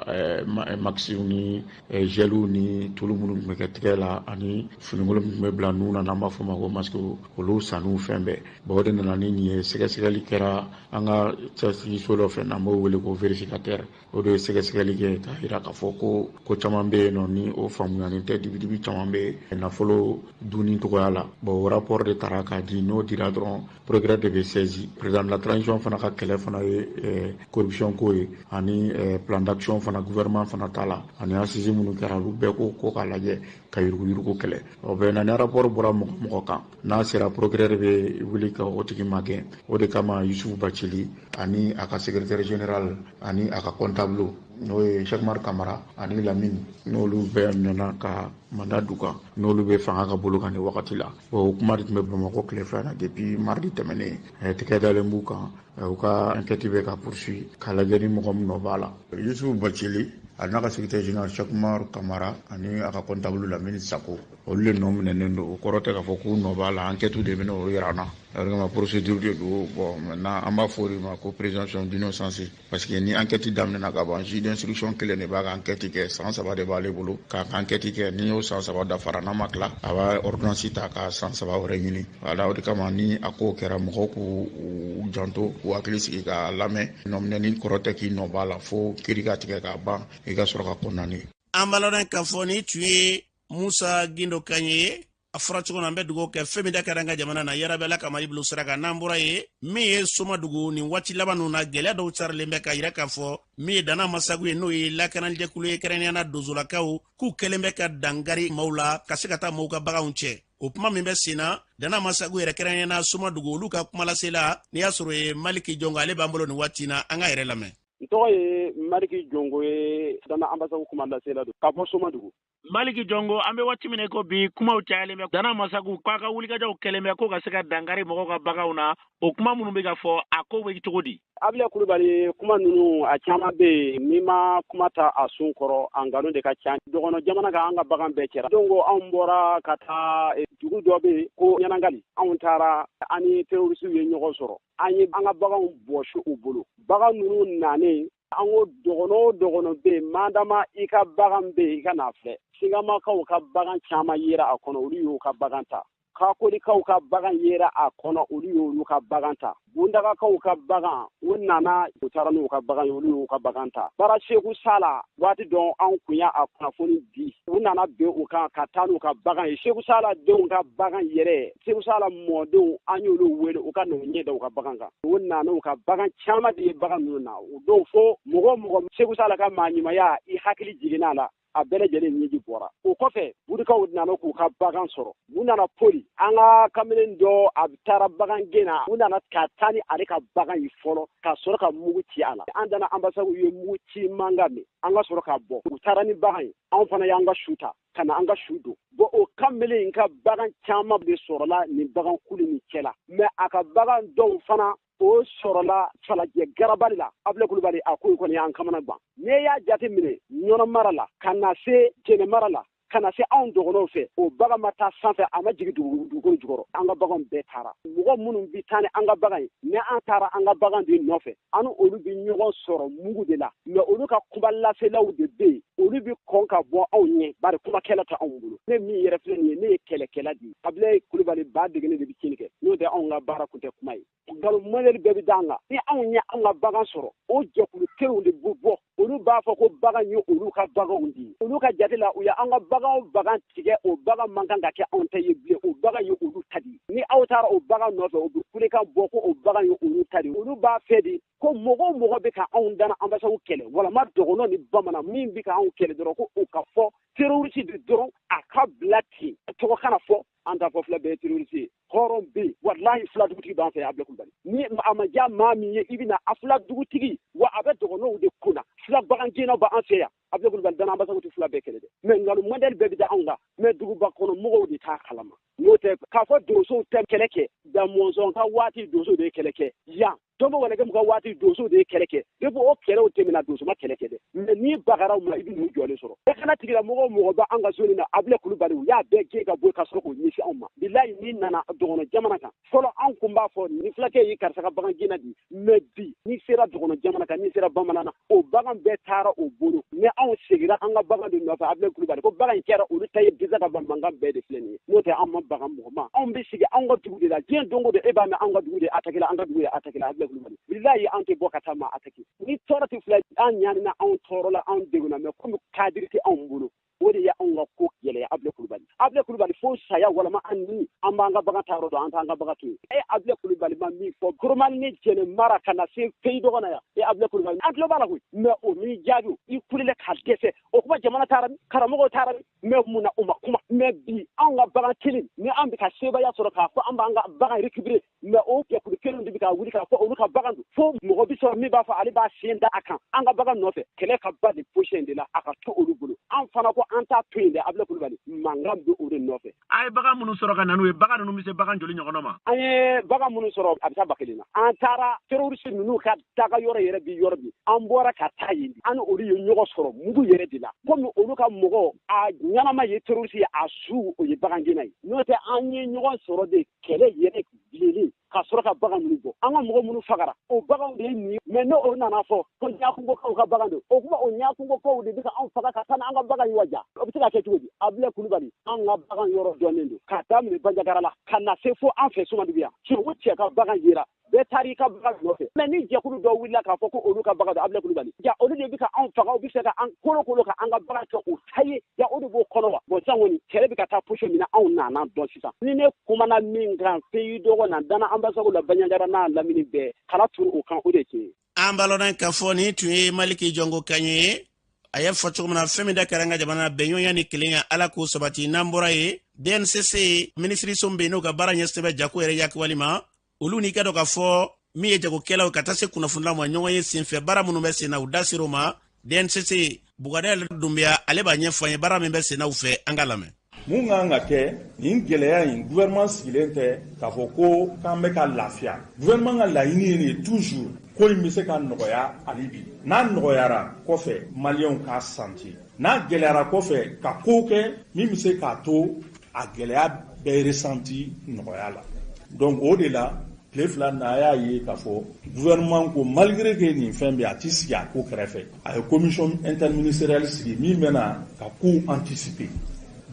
masques ni geliw ni tulu minnu tun bɛ kɛ tigɛ la ani finikolon min tun bɛ bila nun na, n'an b'a fɔ o ma ko masque, olu sanniw fɛn bɛɛ. Bon, o de nana ni nin ye. Sɛgɛsɛgɛli kɛra an ka cɛsiriso dɔ fɛ, n'an b'o wele ko vérificateur. O de ye sɛgɛsɛgɛli kɛ k'a jira k'a fɔ ko ko caman bɛ yen nɔ ni o faamuyalen tɛ, dibidibi caman bɛ nafolo dunni cogoya la. Bon, o rapport de taara k'a di. N'o dira dɔrɔn, procureur de bɛ saisir. 2016. Président de la transition fana ka kɛlɛ fana ye corruption ko ye, ani plan d'action fana gouvernement fana ta la, ani assise minnu kɛra, olu bɛɛ ko k'a lajɛ ka yuruguyurugu kɛlɛ. O bɛɛ na, ni rapport bɔra mɔgɔ mɔgɔ kan, n'a sera procureur bɛ wuli ka o tigi magɛn. O de kama Yusufu Bacili ani a ka secrétaire général ani a ka comptable, n'o ye Cheikh Umar Kamara ani Lamine, n'olu bɛɛ minɛna ka mandat d'u kan, n'olu bɛ fanga ka bolo kan nin wagati la. O kuma de tun bɛ Bamakɔ tile 2 na depuis mardi tɛmɛnen. Tɛgɛ dalen b'u kan, u ka enquête bɛ ka poursuivre k'a lajɛ ni mɔgɔ min nɔ b'a la. Yusufu Bacili a n'a ka secrétaire général Cheikh Umar Kamara ani a ka comptable Lamine Sako, olu de nɔ minɛnen don. O kɔrɔ tɛ k'a fɔ k'u nɔ b'a la, enquête de bɛna o yira an na. O de kama procédure de don. Bon, maintenant an b'a fɔ o de ma ko présomption d'innocence, parce que ni enquête daminɛna ka ban, juge d'instruction kelen de b'a ka enquête kɛ, san 3 de b'ale bolo k'a ka enquête kɛ. Ni y'o san 3 dafara, n'a ma tila, a b'a ordonnance ta ka san 3 wɛrɛ ɲini. Voilà, o de kama ni a ko kɛra, mɔgɔw k'u janto, k'u hakili sigi k'a lamɛn. Nɔminɛni kɔrɔ tɛ k'i nɔ b'a la, fo kiiri ka tigɛ k'a ban, i ka sɔrɔ ka condamné. An b'a lɔn k'a fɔ ni tun ye Musa Gindo kan ye. A fɔra cogo min, an bɛ dugawu kɛ fɛn min da kɛra an ka jamana na, yarabi Ala ka Mali bilo sira kan. N'an bɔra yen, min ye Somadugu, nin waati laban ninnu na, gɛlɛya dɔw carilen bɛ k'a yira k'a fɔ min ye Dana Masagu ye, n'o ye lakanalijɛkulu ye, kɛrɛnkɛrɛnnenya la donsolakaw, k'u kɛlen bɛ ka dangari maaw la ka se ka taa maaw ka baganw cɛ. O kuma min bɛ sen na, Dana Masagu yɛrɛ, kɛrɛnkɛrɛnnenya la Somadugu, olu ka kumalasela, n'i y'a sɔrɔ ye Maliki Jɔngo, ale b'an bolo nin waati na, an ka yɛrɛ lamɛn. N tɔgɔ ye Maliki Jɔngo ye, Dana Amasagu kumalasela don ka bɔ Somadugu. Maliki Jɔngo, an bɛ waati min na ko bi, kumaw cayalen bɛ Dana Masagu k'a ka wulikajɔw kɛlen bɛ ko ka se ka dankari mɔgɔw ka baganw na. O kuma minnu bɛ ka fɔ, a ko bɛ cogo di? Abilaye Kulubali, kuma ninnu a caman bɛ yen, n'i ma kuma ta a sun kɔrɔ, a nkalon de ka ca. Dɔgɔnɔ jamana kan, an ka bagan bɛɛ cɛra. Donc anw bɔra ka taa dugu dɔ bɛ yen ko Ɲanangali, anw taara an ni terrorisiw ye ɲɔgɔn sɔrɔ, an ye an ka baganw bɔsi u bolo. Bagan ninnu nanen, an ko dɔgɔnɔ o dɔgɔnɔ bɛ yen, madama i ka bagan bɛ yen, i ka n'a filɛ. Singamakaw ka bagan caman yera a kɔnɔ, olu y'u ka bagan ta. Kakolikaw ka bagan yera a kɔnɔ, olu y'olu ka bagan ta. Bundagakaw ka bagan, u nana, u taara n'u ka bagan ye, olu y'u ka bagan ta. Bara Segu Sala, waati dɔ anw kun y'a kunnafoni di, u nana bin u kan ka taa n'u ka bagan ye. Segu Sala denw ka bagan yɛrɛ, Segu Sala mɔdenw, an y'olu wele u ka n'u ɲɛ da u ka bagan kan. U nana u ka bagan caman de ye bagan ninnu na. O don fo mɔgɔ mɔgɔ Segu Sala ka maa ɲumanya, i hakili jiginna a la, a bɛɛ lajɛlen ɲɛji bɔra. O kɔfɛ, Budukaw nana k'u ka bagan sɔrɔ. U nana poli, an ka kamalen dɔ a taara bagan gɛn na, u nana ka taa ni ale ka bagan ye fɔlɔ, ka sɔrɔ ka mugu ci a la. An dana ambassade ye mugu ci mankan mɛn, an ka sɔrɔ ka bɔ. U taara ni bagan ye, anw fana y'an ka su ta ka na an ka su don. Bon, o kamalen in ka bagan caman de sɔrɔla nin bagan kulu nin cɛ la, mais a ka bagan dɔw fana o sɔrɔla Falajɛ garabali la. Abilaye Kulubali, a ko in kɔni y'an kamana gan. N'e y'a jate minɛ Ɲɔnɔ mara la ka na se Jɛnɛ mara la ka na se anw dɔgɔnɔw fɛ, o bagan ma taa sanfɛ, a ma jigin dugukolo jukɔrɔ, an ka baganw bɛɛ taara. Mɔgɔ minnu bi taa ni an ka bagan ye, ni an taara an ka bagan de nɔfɛ, an ni olu bi ɲɔgɔn sɔrɔ mugu de la. Mais olu ka kuma laselaw de bɛ yen, olu bi kɔn ka bɔ anw ɲɛ, bari kumakɛla tɛ anw bolo. Ne min yɛrɛ filɛ nin ye, ne ye kɛlɛkɛla de ye. Abilaye Kulubali, ba degene de bɛ tiɲɛni kɛ, n'o tɛ anw ka baara kun tɛ kuma ye. Nkalon mɔdɛli bɛɛ bɛ d'an kan. Ni anw ye an ka bagan sɔrɔ, o jɛkulu kelenw de bɛ bɔ, olu b'a fɔ ko bagan ye olu ka baganw de ye. Olu ka jate la, u ye an ka bagan o bagan tigɛ, o bagan man kan ka kɛ anw ta ye bilen, o bagan ye olu ta de ye. Ni aw taara o bagan nɔfɛ, o bɛ kulekan bɔ ko o bagan ye olu ta de ye. Olu b'a fɛ de ko mɔgɔ o mɔgɔ bɛ ka anw dana ambassade kɛlɛ, walama dɔgɔnɔ ni bamanan min bɛ ka anw kɛlɛ dɔrɔn, ko o ka fɔ terroriste de dɔrɔn, a ka bila ten, tɔgɔ kana fɔ. An t'a fɔ fila bɛɛ ye terroriste ye. Hɔrɔn bɛ yen, walahi fila dugutigi b'an fɛ yan, Abilaye Kulubali. Ni a ma diya maa min ye, i bɛ na a fila dugutigi, wa a bɛ dɔgɔnɔw de kunna. Fila bagangɛnnaw b'an fɛ yan. Abilaye Kulubali, dana ambassade tɛ fila bɛɛ kɛlɛ dɛ, mais nkalon modèle bɛɛ bɛ da anw kan, mais duguba kɔnɔ mɔgɔw de t'a kalama. N'o tɛ k'a fɔ donsow tɛ kɛlɛ kɛ, da mɔnzɔn ka waati donsow de ye kɛlɛ kɛ yan, Dɔnbɔ Wɛlɛkɛmu ka waati donsow de ye kɛlɛ kɛ. Depuis o kɛlɛw tɛmɛna, donso ma kɛlɛ kɛ dɛ, mais n'i bagara u ma, i bɛ n'u jɔlen sɔrɔ. Lakana tigilamɔgɔw mɔgɔ bɛ an ka zone na, Abilaye Kulubali, u y'a bɛɛ gɛn ka bɔ ka sɔrɔ k'o ɲɛsin anw ma. Bilayi, n'i nana dɔgɔnɔ jamana kan, fɔlɔ an kun b'a fɔ ni fulakɛ ye karisa ka bagan gɛnna bi, mais bi n'i sera dɔgɔnɔ jamana kan, n'i sera bamanan na, o bagan bɛɛ taara o bolo. Ni anw seginna an ka bagan de nɔfɛ, Abilaye Kulubali, ko bagan in kɛra olu ta ye bisa ka ban, mankan bɛɛ de filɛ nin ye. N'o tɛ an ma bagan mɔgɔ ma, anw bɛ sigi anw ka dugu de la. Diɲɛ don o don e b'a mɛn anw ka dugu de attaqué la, an ka dugu de attaqué la. Abilaye Kulubali, bilayi, an tɛ bɔ ka taa maa attaqué. Ni tɔɔrɔ tɛ filɛ, an ɲanina, anw tɔɔrɔ la, anw degunna, mais komi cadre tɛ anw bolo, o de ye anw ka ko gɛlɛya. Abilaye Kulubali, Abulaye Kulubali fo saya walama an ni an b'an ka bagan ta yɔrɔ dɔn, an t'an ka bagan to yen. E Abulaye Kulubali ma min fɔ Goromani ni Jɛnɛ mara ka na se pays dɔgɔ na yan, e Abulaye Kulubali an tulo b'a la koyi, mais o m'i jaabi, i kulela ka dɛsɛ. O kuma jamana taara min, karamɔgɔw taara min, mais mun na u ma kuma? Mais bi anw ka bagan kelen ni an bɛ ka sebaaya sɔrɔ k'a fɔ an b'an ka bagan récupérer, mais o jɛkulu kelen de bɛ ka wuli k'a fɔ olu ka bagan don, fo mɔgɔ bɛ sɔrɔ min b'a fɔ ale b'a sen da a kan an ka bagan nɔfɛ. Kɛlɛ ka ba de position de la, a ka to olu bolo. An fana ko an t'a to yen dɛ, Abulaye Kulubali mankan bɛ o de nɔfɛ. A ye bagan minnu sɔrɔ ka na n'u ye, bagan ninnu bɛ se bagan joli ɲɔgɔn ma? An ye bagan minnu sɔrɔ, a bɛ taa 1000 na. An taara terroriste ninnu ka daga yɔrɔ yɛrɛ bi yɔrɔ min, an bɔra ka taa yen, an ni olu ye ɲɔgɔn sɔrɔ mugu yɛrɛ de la. Komi olu ka mɔgɔ a ɲɛnama ye terroriste ye, a su o ye bagangɛnna ye. N'o tɛ an ye ɲɔgɔn sɔrɔ de kɛlɛ yɛrɛ bilenlen ka sɔrɔ ka bagan ninnu bɔ. An ka mɔgɔ minnu fagara, o baganw de ye nin ye. Mais n'o o nana fɔ ko ɲakungokaw ka bagan don, o kuma o ɲakungokaw de bɛ ka anw faga ka taa n'an ka bagan ye wa ja? O bɛ se ka kɛ cogo di? Abulaye Kulubali, an ka bagan yɔrɔ dɔnnen don k'a daminɛ Banjagara la ka na se fo an fɛ Sumadugu yan. Cɛ o cɛ ka bagan yera, bɛɛ taara i ka bagan nɔfɛ. Mais ni jɛkulu dɔ wulila k'a fɔ ko olu ka bagan don, Abulaye Kulubali, ja olu de bɛ ka anw faga, u bɛ fɛ ka an kolo ka an ka bagan kɛ o ta ye, ja o de b'o kɔnɔ wa? Bon sisan kɔni kɛlɛ bɛ ka taa position min na, anw nana dɔn sisan. Ni ne kumana min kan pays dɔgɔ na, dana ambassade la Banjagara n'a lamini bɛɛ kala turu o kan, o de tiɲɛ ye. An b'a lɔn k'a fɔ nin tun ye Maliki Jɔnko kan ye. A y'a fɔ cogo min na, fɛn min da kɛra an ka jamana bɛnɲɔgɔnya ni kelenya, Ala k'o sabati. N'an bɔra yen, DNCC minisiriso min bɛ yen n'o ka baara ɲɛsinnen bɛ jago yɛrɛ yakuwali ma, olu n'i ka dɔn k'a fɔ min ye jagokɛlaw ka taa se kunnafonilaw ma ɲɔgɔn ye senfɛ baara minnu bɛ sen na, u da ser'o ma. DNCC Bugada Dunbiya, ale b'a ɲɛfɔ an ye baara min bɛ sen na u fɛ, an ka lamɛn. Mun kan ka kɛ nin gɛlɛya in, gouvernement sigilen tɛ k'a fɔ ko k'an bɛ ka lafiya. Gouvernement ka laɲini ye nin ye toujours, ko in bɛ se ka nɔgɔya hali bi. N'a nɔgɔyara kɔfɛ, maliyɛnw k'a santi. N'a gɛlɛyara kɔfɛ, ka ko kɛ min bɛ se k'a to a gɛlɛya bɛɛ ressenti nɔgɔya la. Donc o de la tile fila na, a y'a ye k'a fɔ gouvernement ko malgré que nin fɛn bɛ, a ti sigi a ko kɛrɛfɛ, a ye commission interministérielle sigi min bɛna ka kow anticiper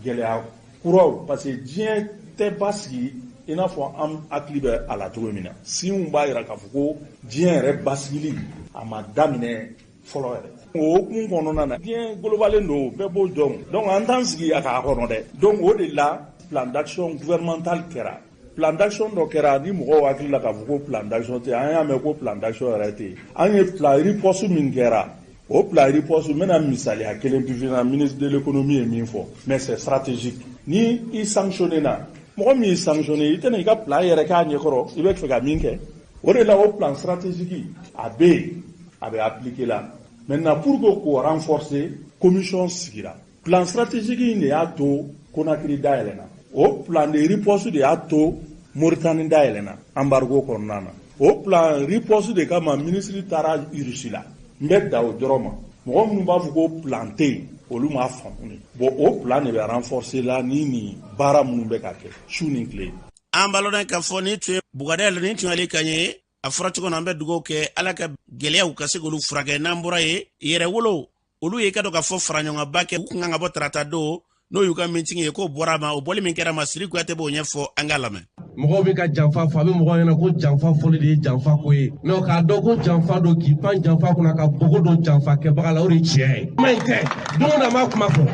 gɛlɛya kuraw, parce que diɲɛ tɛ basigi i n'a fɔ an hakili bɛ a la cogo min na. Signes b'a jira k'a fɔ ko diɲɛ yɛrɛ basigili a ma daminɛ fɔlɔ yɛrɛ. O hukumu kɔnɔna na, diɲɛ golobalen don, bɛɛ b'o dɔn. Donc an t'an sigi a k'a kɔnɔ dɛ. Donc o de la plan d'action gouvernemental kɛra. Plan d'action dɔ kɛra ni mɔgɔw hakili la k'a fɔ ko plan d'action tɛ, an y'a mɛn ko plan d'action yɛrɛ tɛ yen. An ye plan riposte min kɛra, o plan riposte, n bɛna misaliya kelen fi na, ministre de l'économie ye min fɔ, mais c'est stratégique. Ni i sanctionné na, mɔgɔ min y'i sanctionné, i tɛna i ka plan yɛrɛ k'a ɲɛkɔrɔ, i bɛ fɛ ka min kɛ. O de la o plan stratégique a bɛ yen, a bɛ appliquer la. Maintenant, pour que k'o renforcer, commission sigira. Plan stratégique in de y'a to Conakry dayɛlɛnna. O plan de riposte de y'a to Mauritanie dayɛlɛnna embargo kɔnɔna na. O plan riposte de kama ministre taara Russie la. N bɛ da o dɔrɔn ma. Mɔgɔ minnu b'a fɔ ko plan tɛ yen, olu m'a faamu de. Bon, o plan de bɛ renforcer la ni nin baara minnu bɛ ka kɛ su ni tile. An b'a lɔn k'a fɔ nin tun ye Bugada, nin tun y'ale kan ye. A fɔra cogo min na, an bɛ dugawu kɛ Ala ka gɛlɛyaw ka se k'olu furakɛ. N'an bɔra yen, yɛrɛwolo olu ye ka dɔn k'a fɔ faraɲɔgɔnba kɛ, u kun kan ka bɔ tarata don, n'o y'u ka meeting ye, k'o bɔra a ma. O bɔli min kɛra ma, Siri Kuyate b'o ɲɛfɔ, an k'a lamɛn. Mɔgɔw bɛ ka janfa fɔ, a bɛ mɔgɔw ɲɛna ko janfa fɔli de ye janfa ko ye, mais k'a dɔn ko janfa don, k'i pan janfa kunna ka bogo don janfa kɛbaga la, o de ye tiɲɛ ye. Kuma in tɛ don o don an b'a kuma fɔ,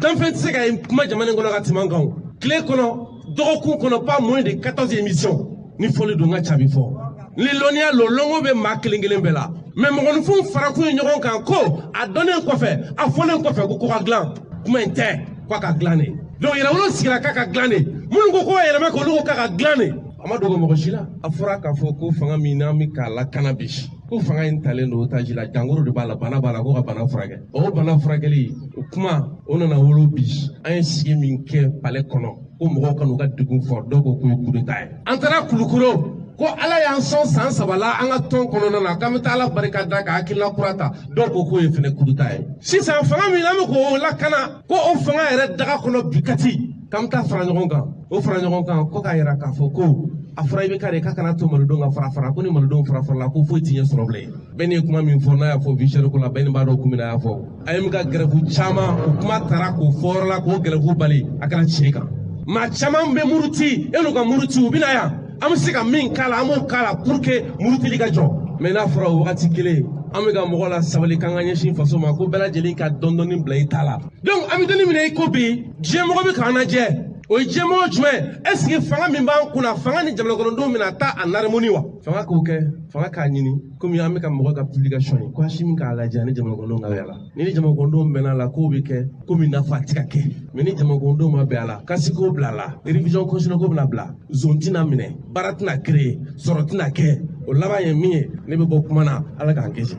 danfɛn tɛ se ka kuma jamana in kɔnɔ ka tɛmɛ an kan o. Tile kɔnɔ, dɔgɔkun kɔnɔ, pas moins de 14 émissions ni fɔli don, n ka caabi fɔ ni lɔnniya lo, lɔngo bɛ maa kelen kelen bɛɛ la. Mais mɔgɔninfinw farakun ye ɲɔgɔn kan ko a dɔnnen kɔfɛ, a fɔlen kɔfɛ, ko ka dilan, kuma in tɛ k'a ka dilan de. Donc yɛrɛwolo sigira k'a ka dilan de, minnu ko ko yɛlɛma k'olu ko k'a ka dilan de, a ma dogo mɔgɔ si la. A fɔra k'a fɔ ko fanga min n'an bɛ k'a lakana bi, ko fanga in talen don otage la, jangoro de b'a la, bana b'a la, ko ka bana furakɛ. O bana furakɛli o kuma o nana wolo bi. An ye sigi min kɛ palais kɔnɔ ko mɔgɔw ka n'u ka degun fɔ, dɔw ko k'o ye coup d'état ye. An taara Kulukoro ko Ala y'an sɔn san 3 la an ka tɔn kɔnɔna na, k'an bɛ taa Ala barika da ka hakilina kura ta, dɔw ko k'o ye fɛnɛ coup d'état ye. Sisan fanga min n'an bɛ k'o lakana, ko o fanga yɛrɛ daga kɔnɔ bi Kati, k'an bɛ taa fara ɲɔgɔn kan, o fara ɲɔgɔn kan ko k'a yira k'a fɔ ko a fɔra i bɛ kari k'a kana to malidenw ka fara fara, ko ni malidenw fara farala ko foyi ti ɲɛ sɔrɔ bilen. Bɛɛ ni ye kuma min fɔ n'a y'a fɔ vie chère ko la, bɛɛ ni b'a dɔn kun min na a y'a fɔ. A ye min ka grève caman o kuma taara k'o fɔ yɔrɔ la k'o grève bali, a kɛra tiɲɛ kan. Maa caman bɛ muruti, e n'u ka muruti, u bɛ na yan, an bɛ se ka min k'a la, an b'o k'a la pour que murutili ka jɔ. Mais n'a fɔra o wagati kelen, an bɛ ka mɔgɔ la sabali k'an ka ɲɛsin faso ma, ko bɛɛ lajɛlen ka dɔɔni bila i ta la. Donc an bɛ dɔnni minɛ i ko bi, diɲɛmɔgɔ bɛ k'an lajɛ. O ye diɲɛmɔgɔ jumɛn? Est ce que fanga min b'an kunna, fanga ni jamana kɔnɔdenw bɛna taa en harmonie wa? Fanga k'o kɛ, fanga k'a ɲini, komi an bɛ ka mɔgɔ ka publication ye, ko Asimi k'a lajɛ ani jamana kɔnɔdenw ka bɛn a la. Ni jamana kɔnɔdenw bɛnna a la, k'o bɛ kɛ komi n'a fɔ a tɛ ka kɛ. Mais ni jamana kɔnɔdenw ma bɛn a la, kasi k'o bila a la, révision constitutionnelle ko bɛna bila, zone tɛna minɛ, baara tɛna créer, sɔrɔ tɛna kɛ. O laban ye min ye, ne bɛ bɔ kuma na, Ala k'an kisi.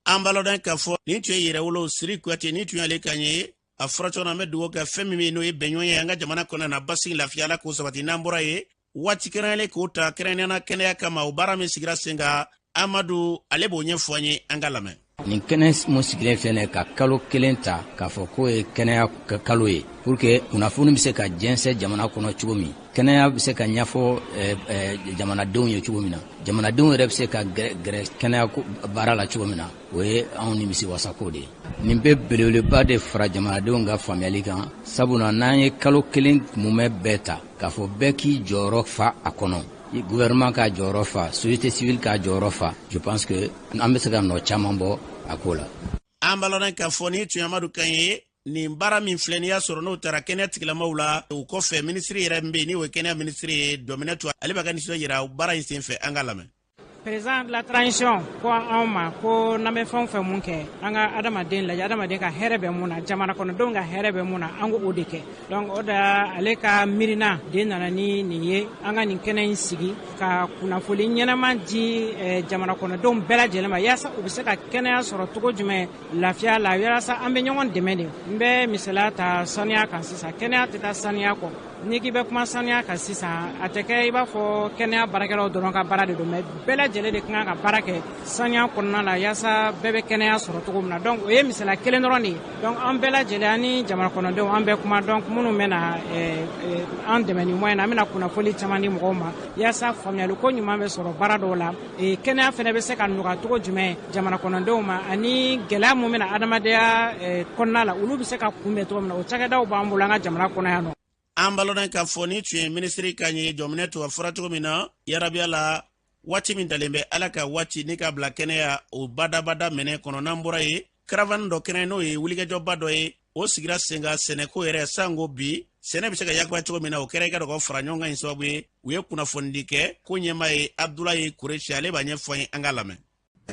An b'a lɔdɔn k'a fɔ nin tun ye Yɛrɛwolo Siri Kuyate, nin tun y'ale kan ye. A fɔra cogo an bɛ dugawu kɛ fɛn min bɛ n'o ye bɛnɲɔgɔn ye an ka jamana kɔnɔ na, basigi, lafiya, Ala k'o sabati. N'an bɔra ye, waati kɛrɛnkɛrɛnlen k'o ta kɛrɛnkɛrɛnnenya kɛnɛya kama, o baara min sigira sen kan, Amadu ale b'o ɲɛfɔ an ye, an ka lamɛn. Nin kɛnɛ mun sigilen filɛ, ka kalo 1 ta k'a fɔ k'o ye kɛnɛya kalo ye, pour que kunnafoni bɛ se ka jɛnsɛn jamana kɔnɔ cogo min, kɛnɛya bɛ se ka ɲɛfɔ jamanadenw ye cogo min na, jamanadenw yɛrɛ bɛ se ka gɛrɛ kɛnɛya baara la cogo min na, o ye anw nimisi wasako de ye. Nin bɛ belebeleba de fara jamanadenw ka faamuyali kan, sabula n'an ye kalo 1 mumɛ bɛɛ ta k'a fɔ bɛɛ k'i jɔyɔrɔ fa a kɔnɔ, gouvernement k'a jɔyɔrɔ fa, société civile k'a jɔyɔrɔ fa, je pense que an bɛ se ka nɔ caman bɔ a ko la. An b'a lɔn k'a fɔ ni tun Amadu kan ye. Nin baara min filɛ, n'i y'a sɔrɔ n'o taara kɛnɛya tigilamaw la, o kɔfɛ minisiri yɛrɛ min bɛ yen, n'o ye kɛnɛya minisiri ye, Dɔminɛ, ale b'a ka nisɔn yira baara in senfɛ. An ka lamɛn. Président de la transition ko anw ma ko n'an bɛ fɛn o fɛn mun kɛ, an ka adamaden lajɛ, adamaden ka hɛrɛ bɛ mun na, jamana kɔnɔdenw ka hɛrɛ bɛ mun na, an k'o de kɛ. Donc o de ale ka miirina de nana ni nin ye, an ka nin kɛnɛ in sigi ka kunnafoni ɲɛnama di jamana kɔnɔdenw bɛɛ lajɛlen ma, yaasa u bɛ se ka kɛnɛya sɔrɔ cogo jumɛn lafiya la, yaasa an bɛ ɲɔgɔn dɛmɛ de. N bɛ misaliya ta saniya kan sisan. Kɛnɛya tɛ taa saniya kɔ. N'i k'i bɛ kuma saniya kan sisan, a tɛ kɛ i b'a fɔ kɛnɛya baarakɛlaw dɔrɔn ka baara de don, mais bɛɛ lajɛlen de kan ka baara kɛ saniya kɔnɔna la, yaasa bɛɛ bɛ kɛnɛya sɔrɔ cogo min na. Donc o ye misaliya kelen dɔrɔn de ye. Donc an bɛɛ lajɛlen, an ni jamana kɔnɔdenw, an bɛ kuma. Donc minnu bɛ na an dɛmɛ ni moyen na, an bɛna kunnafoni caman di mɔgɔw ma, yaasa faamuyali ko ɲuman bɛ sɔrɔ baara dɔw la, kɛnɛya fana bɛ se ka nɔgɔya cogo jumɛn jamana kɔnɔdenw ma, ani gɛlɛya mun bɛ na adamadenya kɔnɔna la, olu bɛ se ka kunbɛn cogo min na. O cakɛdaw b'an bolo an ka jamana kɔnɔ yan nɔ. An balɔnna k'a fɔ ni tun ye minisiri ka ɲɛ Jɔminɛ to a fɔra cogo min na, yarabiya la, waati min talen bɛ Ala ka waati ni ka bila kɛnɛya o badabada minɛ kɔnɔ. N'an bɔra ye, caravane dɔ kɛnɛ, n'o ye wulikajɔba dɔ ye, o sigira sen kan sɛnɛko yɛrɛ sanko bi sɛnɛ bɛ se ka yakuba cogo min na. O kɛra i ka dɔgɔ fara ɲɔgɔn kan in sababu ye, u ye kunnafonidi kɛ ko ɲɛmaa ye Abdulayi Kuresi, ale b'a ɲɛfɔ an ye, an ka lamɛn.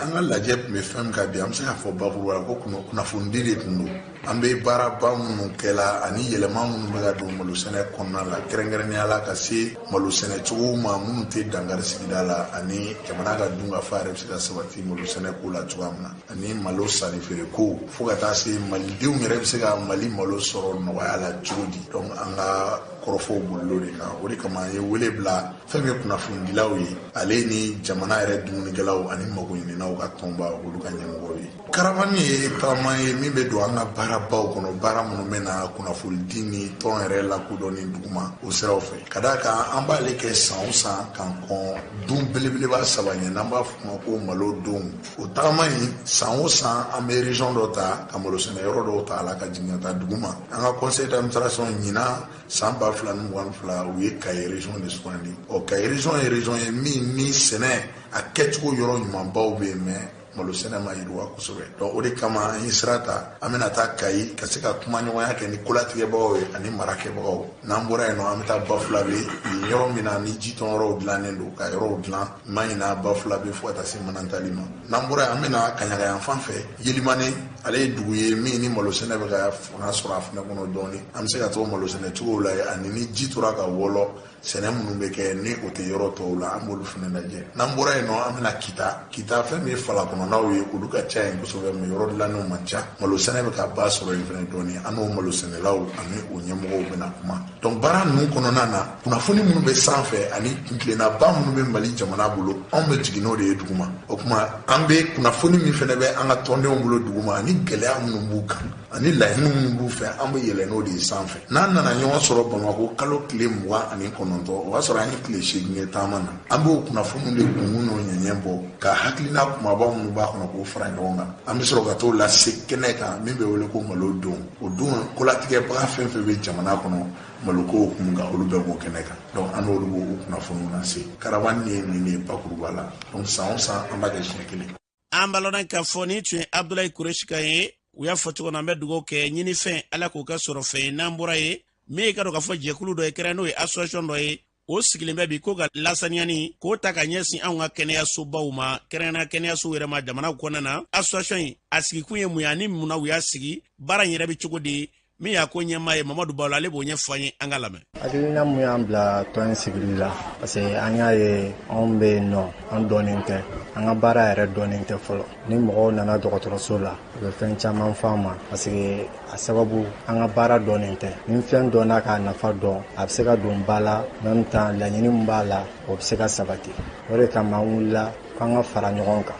An ka lajɛ tun bɛ fɛn min kan bi, an bɛ se k'a fɔ bakuruba la ko kunnafonidi de tun don. An bɛ baaraba minnu kɛla ani yɛlɛma minnu bɛ ka don malosɛnɛ kɔnɔna la, kɛrɛnkɛrɛnnenya la ka se malosɛnɛ cogow ma minnu tɛ dankari sigida la, ani jamana ka dunkafa yɛrɛ bɛ se ka sabati malosɛnɛ ko la cogoya min na, ani malo sanni feere ko, fo ka taa se malidenw yɛrɛ bɛ se ka Mali malo sɔrɔ nɔgɔya la cogo di. Donc an ka kɔrɔfɔw bolilo de kan. O de kama an ye wele bila fɛn min ye kunnafonidilaw ye, ale ni jamana yɛrɛ dumunikɛlaw ani magoɲininaw ka tɔnba, olu ka ɲɛmɔgɔw ye. Caravane ye tagama ye min bɛ don an ka baarabaw kɔnɔ, baara minnu bɛ na kunnafonidi ni tɔn yɛrɛ lakodɔnni duguma o siraw fɛ. Ka d'a kan an b'ale kɛ san o san kan kɔn don belebeleba saba ɲɛ, n'an b'a fɔ o ma ko malo don. O tagama in, san o san an bɛ région dɔ ta ka malosɛnɛ yɔrɔ dɔw ta a la ka jigin ka taa dugu ma. An ka conseil d'administration ɲinan san 2022, u ye Kayi région de sugandi. Ɔ, Kayi région ye région ye min ni sɛnɛ a kɛcogo yɔrɔ ɲumanbaw bɛ yen, mais malo sɛnɛ ma yiriwa kosɛbɛ. Donc o de kama an ye sira ta, an bɛna taa Kayi ka se ka kumaɲɔgɔnya kɛ ni kolatigɛbagaw ye ani marakɛbagaw. N'an bɔra yen nɔ, an bɛ taa Bafulabe, yen yɔrɔ min na ni jitɔn yɔrɔw dilannen don ka yɔrɔw dilan ma ɲina Bafulabe fo ka taa se Manantali ma. N'an bɔra yen, an bɛna Kaɲaga yan fan fɛ, Yelimane. Ale ye dugu ye min ni malo sɛnɛ bɛ ka fanga sɔrɔ a fɛnɛ kɔnɔ dɔɔni. An bɛ se ka to malo sɛnɛ cogow la yen, ani ni ji tora ka wɔlɔ, sɛnɛ minnu bɛ kɛ ni o tɛ yɔrɔ tɔw la, an b'olu fana lajɛ. N'an bɔra yen nɔ, an bɛna Kita. Kita, fɛn min ye fala kɔnɔnaw ye, olu ka ca yen kosɛbɛ, mais yɔrɔ dilannenw man ca. Malo sɛnɛ bɛ ka ba sɔrɔ yen fana dɔɔni, an n'o malo sɛnɛlaw ani o ɲɛmɔgɔw bɛna kuma. Donc baara ninnu kɔnɔna na, kunnafoni minnu bɛ sanfɛ ani kuntilennaba minnu bɛ Mali jamana bolo, anw bɛ jigin n'o de ye duguma. O tuma an bɛ kunnafoni min fana bɛ an ka tɔndenw bolo duguma, ani gɛlɛya minnu b'u kan ani laɲini minnu b'u fɛ, an bɛ yɛlɛ n'o de ye sanfɛ. N'an nana ɲɔgɔn sɔrɔ Bamakɔ kalo tile 29 9, o b'a sɔrɔ an ye tile 8 kɛ taama na. An b'o kunnafoniw de kunkun n'o ɲɛɲɛ bɔ ka hakilina kumaba minnu b'a kɔnɔ k'o fara ɲɔgɔn kan. An bɛ sɔrɔ ka t'o lase kɛnɛ kan min bɛ wele ko malo don. O don kolatigɛbaga fɛn fɛn bɛ jamana kɔnɔ maloko kun kan, olu bɛɛ b'o kɛnɛ kan. Donc an n'olu b'o kunnafoniw lase. Caravane ye nin de ye bakuruba la. Donc san o san an b'a kɛ siɲɛ kelen. An b'a lɔn k'a fɔ nin tun ye Abdulayi Kuresi kan ye. U y'a fɔ cogo na, an bɛ dugawu kɛ ɲinifɛn, Ala k'o kɛ sɔrɔ fɛn ye. N'an bɔra ye, min ye ka dɔn k'a fɔ jɛkulu dɔ ye kɛra, n'o ye association dɔ ye, o sigilen bɛ bi ko ka lasaniyani k'o ta ka ɲɛsin anw ka kɛnɛyasobaw ma, kɛrɛnkɛrɛnnenya kɛnɛyasow yɛrɛ ma jamana kɔnɔna na. Association in a sigikun ye mun ye ani mun na u y'a sigi, baara in yɛrɛ bɛ cogo di? Min y'a ko ɲɛmaa ye, Mamadu Balo, ale b'o ɲɛfɔ an ye, an ka lamɛn. Hakilina mun y'an bila tɔn in sigili la, parce que an y'a ye anw bɛ yen nɔ, an dɔnnen tɛ, an ka baara yɛrɛ dɔnnen tɛ fɔlɔ. Ni mɔgɔw nana dɔgɔtɔrɔso la, u bɛ fɛn caman fɔ an ma, parce que a sababu an ka baara dɔnnen tɛ. Ni fɛn dɔnna k'a nafa dɔn, a bɛ se ka don ba la, en même temps laɲini min b'a la, o bɛ se ka sabati. O de kama an wulila k'an ka fara ɲɔgɔn kan,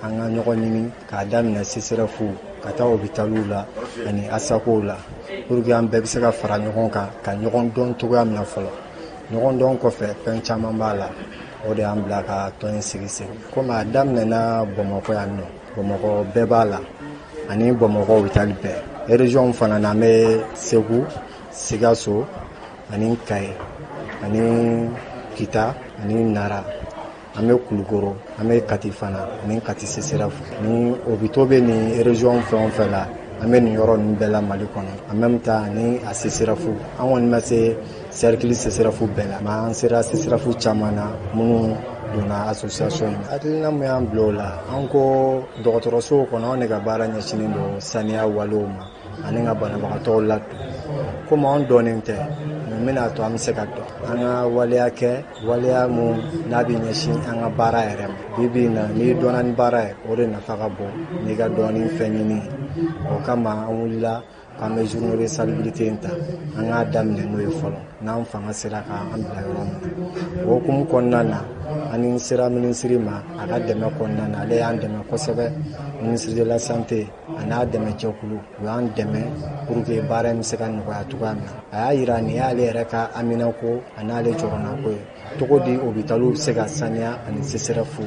an ka ɲɔgɔn ɲini k'a daminɛ CSRéf ka taa hôpitaliw la ani ASACOw la, pour que an bɛɛ bɛ se ka fara ɲɔgɔn kan ka ɲɔgɔn dɔn cogoya min na fɔlɔ. Ɲɔgɔn dɔn kɔfɛ, fɛn caman b'a la. O de y'an bila ka tɔn in sigi sen. Komi a daminɛna Bamakɔ yan nɔ, Bamakɔ bɛɛ b'a la ani Bamakɔ hôpital bɛɛ. Région fana na, an bɛ Segu, Sikaso ani Kayi ani Kita ani Nara, an bɛ Kulukoro, an bɛ Kati fana ani Kati CSRéf. Ni hôpitaux bɛ nin région fɛn o fɛn la, an bɛ nin yɔrɔ ninnu bɛɛ la Mali kɔnɔ. En même temps ani a CSRéf, an kɔni ma se cercle CSRéf bɛɛ la, mais an sera CSRéf caman na minnu donna association in. Hakilina mun y'an bila o la, an ko dɔgɔtɔrɔsow kɔnɔ, anw de ka baara ɲɛsinnen don saniya walew ma ani ka banabagatɔw ladon. Komi anw dɔnnen tɛ, mun bɛna to an bɛ se ka dɔn? An ka waleya kɛ, waleya mun n'a bɛ ɲɛsin an ka baara yɛrɛ ma. Bi bi in na, n'i dɔnna ni baara ye, o de nafa ka bon n'i ka dɔɔni fɛn ɲini. O kama an wulila k'an bɛ journée de salubrité in ta, an k'a daminɛ n'o ye fɔlɔ, n'an fanga sera k'an bila yɔrɔ min na. O hukumu kɔnɔna na, an sera minisiri ma a ka dɛmɛ kɔnɔna na. Ale y'an dɛmɛ kosɛbɛ, ministre de la santé a n'a dɛmɛjɛkulu, u y'an dɛmɛ pour que baara in bɛ se ka nɔgɔya cogoya min na. A y'a yira nin y'ale yɛrɛ ka haminako a n'ale jɔrɔnako ye, cogo di hôpitaliw bɛ se ka saniya ani CSRéf.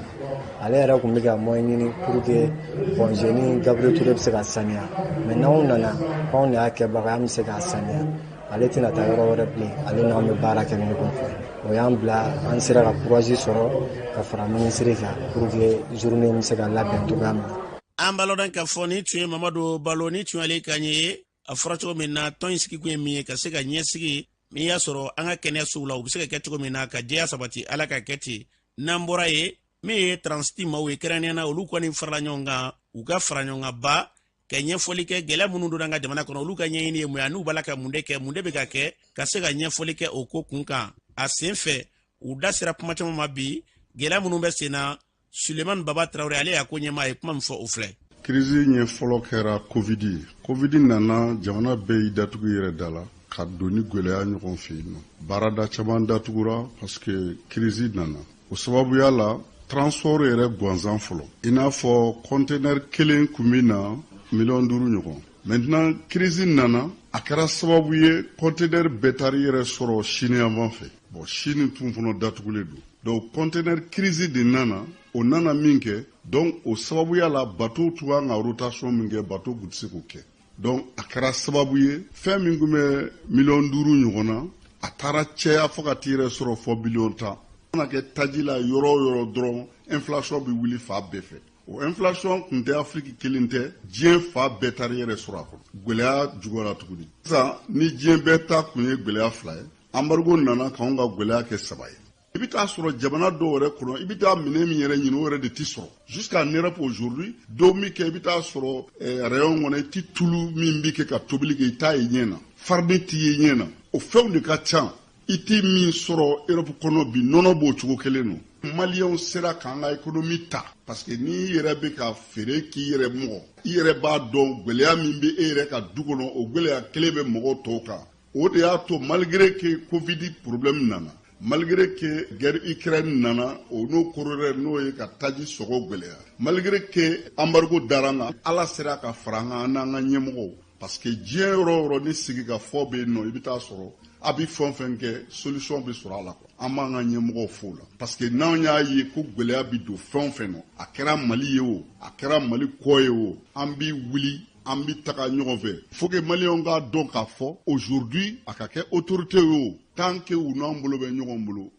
Ale yɛrɛ tun bɛ ka moyen ɲini pour que Point G ni Gabriel Touré bɛ se ka saniya, mais n'anw nana k'anw de y'a kɛbaga, an bɛ se k'a saniya, ale tɛna taa yɔrɔ wɛrɛ bilen, ale n'anw bɛ baara kɛ ɲɔgɔn fɛ. O y'an bila an sera ka courage sɔrɔ ka fara minisiri kan pour que journée bɛ se ka labɛn cogoya min na. An b'a lɔn k'a fɔ nin tun ye Mamadu Balo, ni tun y'ale kan ye. A fɔra cogo min na, tɔn in sigikun ye min ye, ka se ka ɲɛsigi min y'a sɔrɔ an ka kɛnɛyasow la, u bɛ se ka kɛ cogo min na ka jɛya sabati. Ala ka kɛ ten. N'an bɔra ye, min ye transit maaw ye, kɛrɛnkɛrɛnnenya na, olu kɔni farala ɲɔgɔn kan, u ka fara ɲɔgɔn kan ba ka ɲɛfɔli kɛ gɛlɛya minnu donna an ka jamana kɔnɔ, olu ka ɲɛɲini ye mun ye, n'u b'a la ka mun de kɛ, mun de bɛ ka kɛ, ka se ka ɲɛfɔli kɛ o ko kun kan. A sen fɛ, u da sera kuma caman ma bi, gɛlɛya minnu bɛ sen na. Sulemani Baba Tarawele, ale y'a ko ɲɛmaa ye, kuma min fɔ, o filɛ. Crise ɲɛ fɔlɔ kɛra Covid ye. Covid nana, jamana bɛɛ y'i datugu i yɛrɛ da la ka don ni gwɛlɛya ɲɔgɔn fɛ yen nɔ. Baarada caman datugura parce que crise nana. O sababuya la, transport yɛrɛ gansan fɔlɔ, i n'a fɔ conteneur kelen kun bɛ na 5 miliyɔn ɲɔgɔn. Maintenant crise nana, a kɛra sababu ye conteneur bɛɛ taara i yɛrɛ sɔrɔ Chine yanfan fɛ. Bon, Chine tun fana datugulen don, donc conteneur crise de nana. O nana min kɛ, donc o sababuya la, bateau tun kan ka rotation min kɛ, bateau tun tɛ se k'o kɛ. Donc a kɛra sababu ye, fɛn min tun bɛ 5 miliyɔn ɲɔgɔn na, a taara caya fo ka t'i yɛrɛ sɔrɔ fɔ 10 miliyɔn. Mana kɛ taji la yɔrɔ o yɔrɔ dɔrɔn, inflation bɛ wuli fa bɛɛ fɛ. O inflation tun tɛ Afiriki kelen tɛ, diɲɛ fa bɛɛ taara i yɛrɛ sɔrɔ a kɔnɔ. Gwɛlɛya juguyara tuguni. Sisan ni diɲɛ bɛɛ ta kun ye gwɛlɛya fila ye, embargo nana k'anw ka gwɛlɛya kɛ saba ye. I bɛ taa sɔrɔ jamana dɔw yɛrɛ kɔnɔ, i bɛ taa minɛn min yɛrɛ ɲini, o yɛrɛ de tɛ sɔrɔ. Jusqu'en Europe aujourd'hui, don min kɛ, i bɛ taa sɔrɔ rayon kɔnɔ, i tɛ tulu min bɛ kɛ ka tobili kɛ, i t'a ye ɲɛ na, farine t'i ye ɲɛ na. O fɛnw de ka ca, i tɛ min sɔrɔ Europe kɔnɔ bi. Nɔnɔ b'o cogo kelen don. Maliyɛnw sera k'an ka économie ta, parce que n'i yɛrɛ bɛ ka feere k'i yɛrɛ mɔgɔ, i yɛrɛ b'a dɔn gwɛlɛya min bɛ e yɛrɛ ka du kɔnɔ, o gwɛlɛya kelen bɛ mɔgɔw tɔw kan. O de y'a to, malgré que Covid problème nana, malgré que guerre Ukraine nana, o n'o corollaire n'o ye ka taji sɔngɔ gwɛlɛya, malgré que embargo dara an kan, Ala sera ka fara an kan, an n'an ka ɲɛmɔgɔw. Parce que diɲɛ yɔrɔ o yɔrɔ ni sigikafɔ bɛ yen nɔ, i bɛ taa sɔrɔ a bɛ fɛn o fɛn kɛ, solution bɛ sɔrɔ a la quoi. An b'an ka ɲɛmɔgɔw fo o la, parce que n'an y'a ye ko gɛlɛya bɛ don fɛn o fɛn nɔ, a kɛra Mali ye o, a kɛra Mali kɔ ye o, an bɛ wuli, an bɛ taga ɲɔgɔn fɛ. Faut que maliyɛnw k'a dɔn k'a fɔ aujourd'hui, a ka kɛ autorité ye o, tant que u n'an bolo bɛ ɲɔgɔn bolo,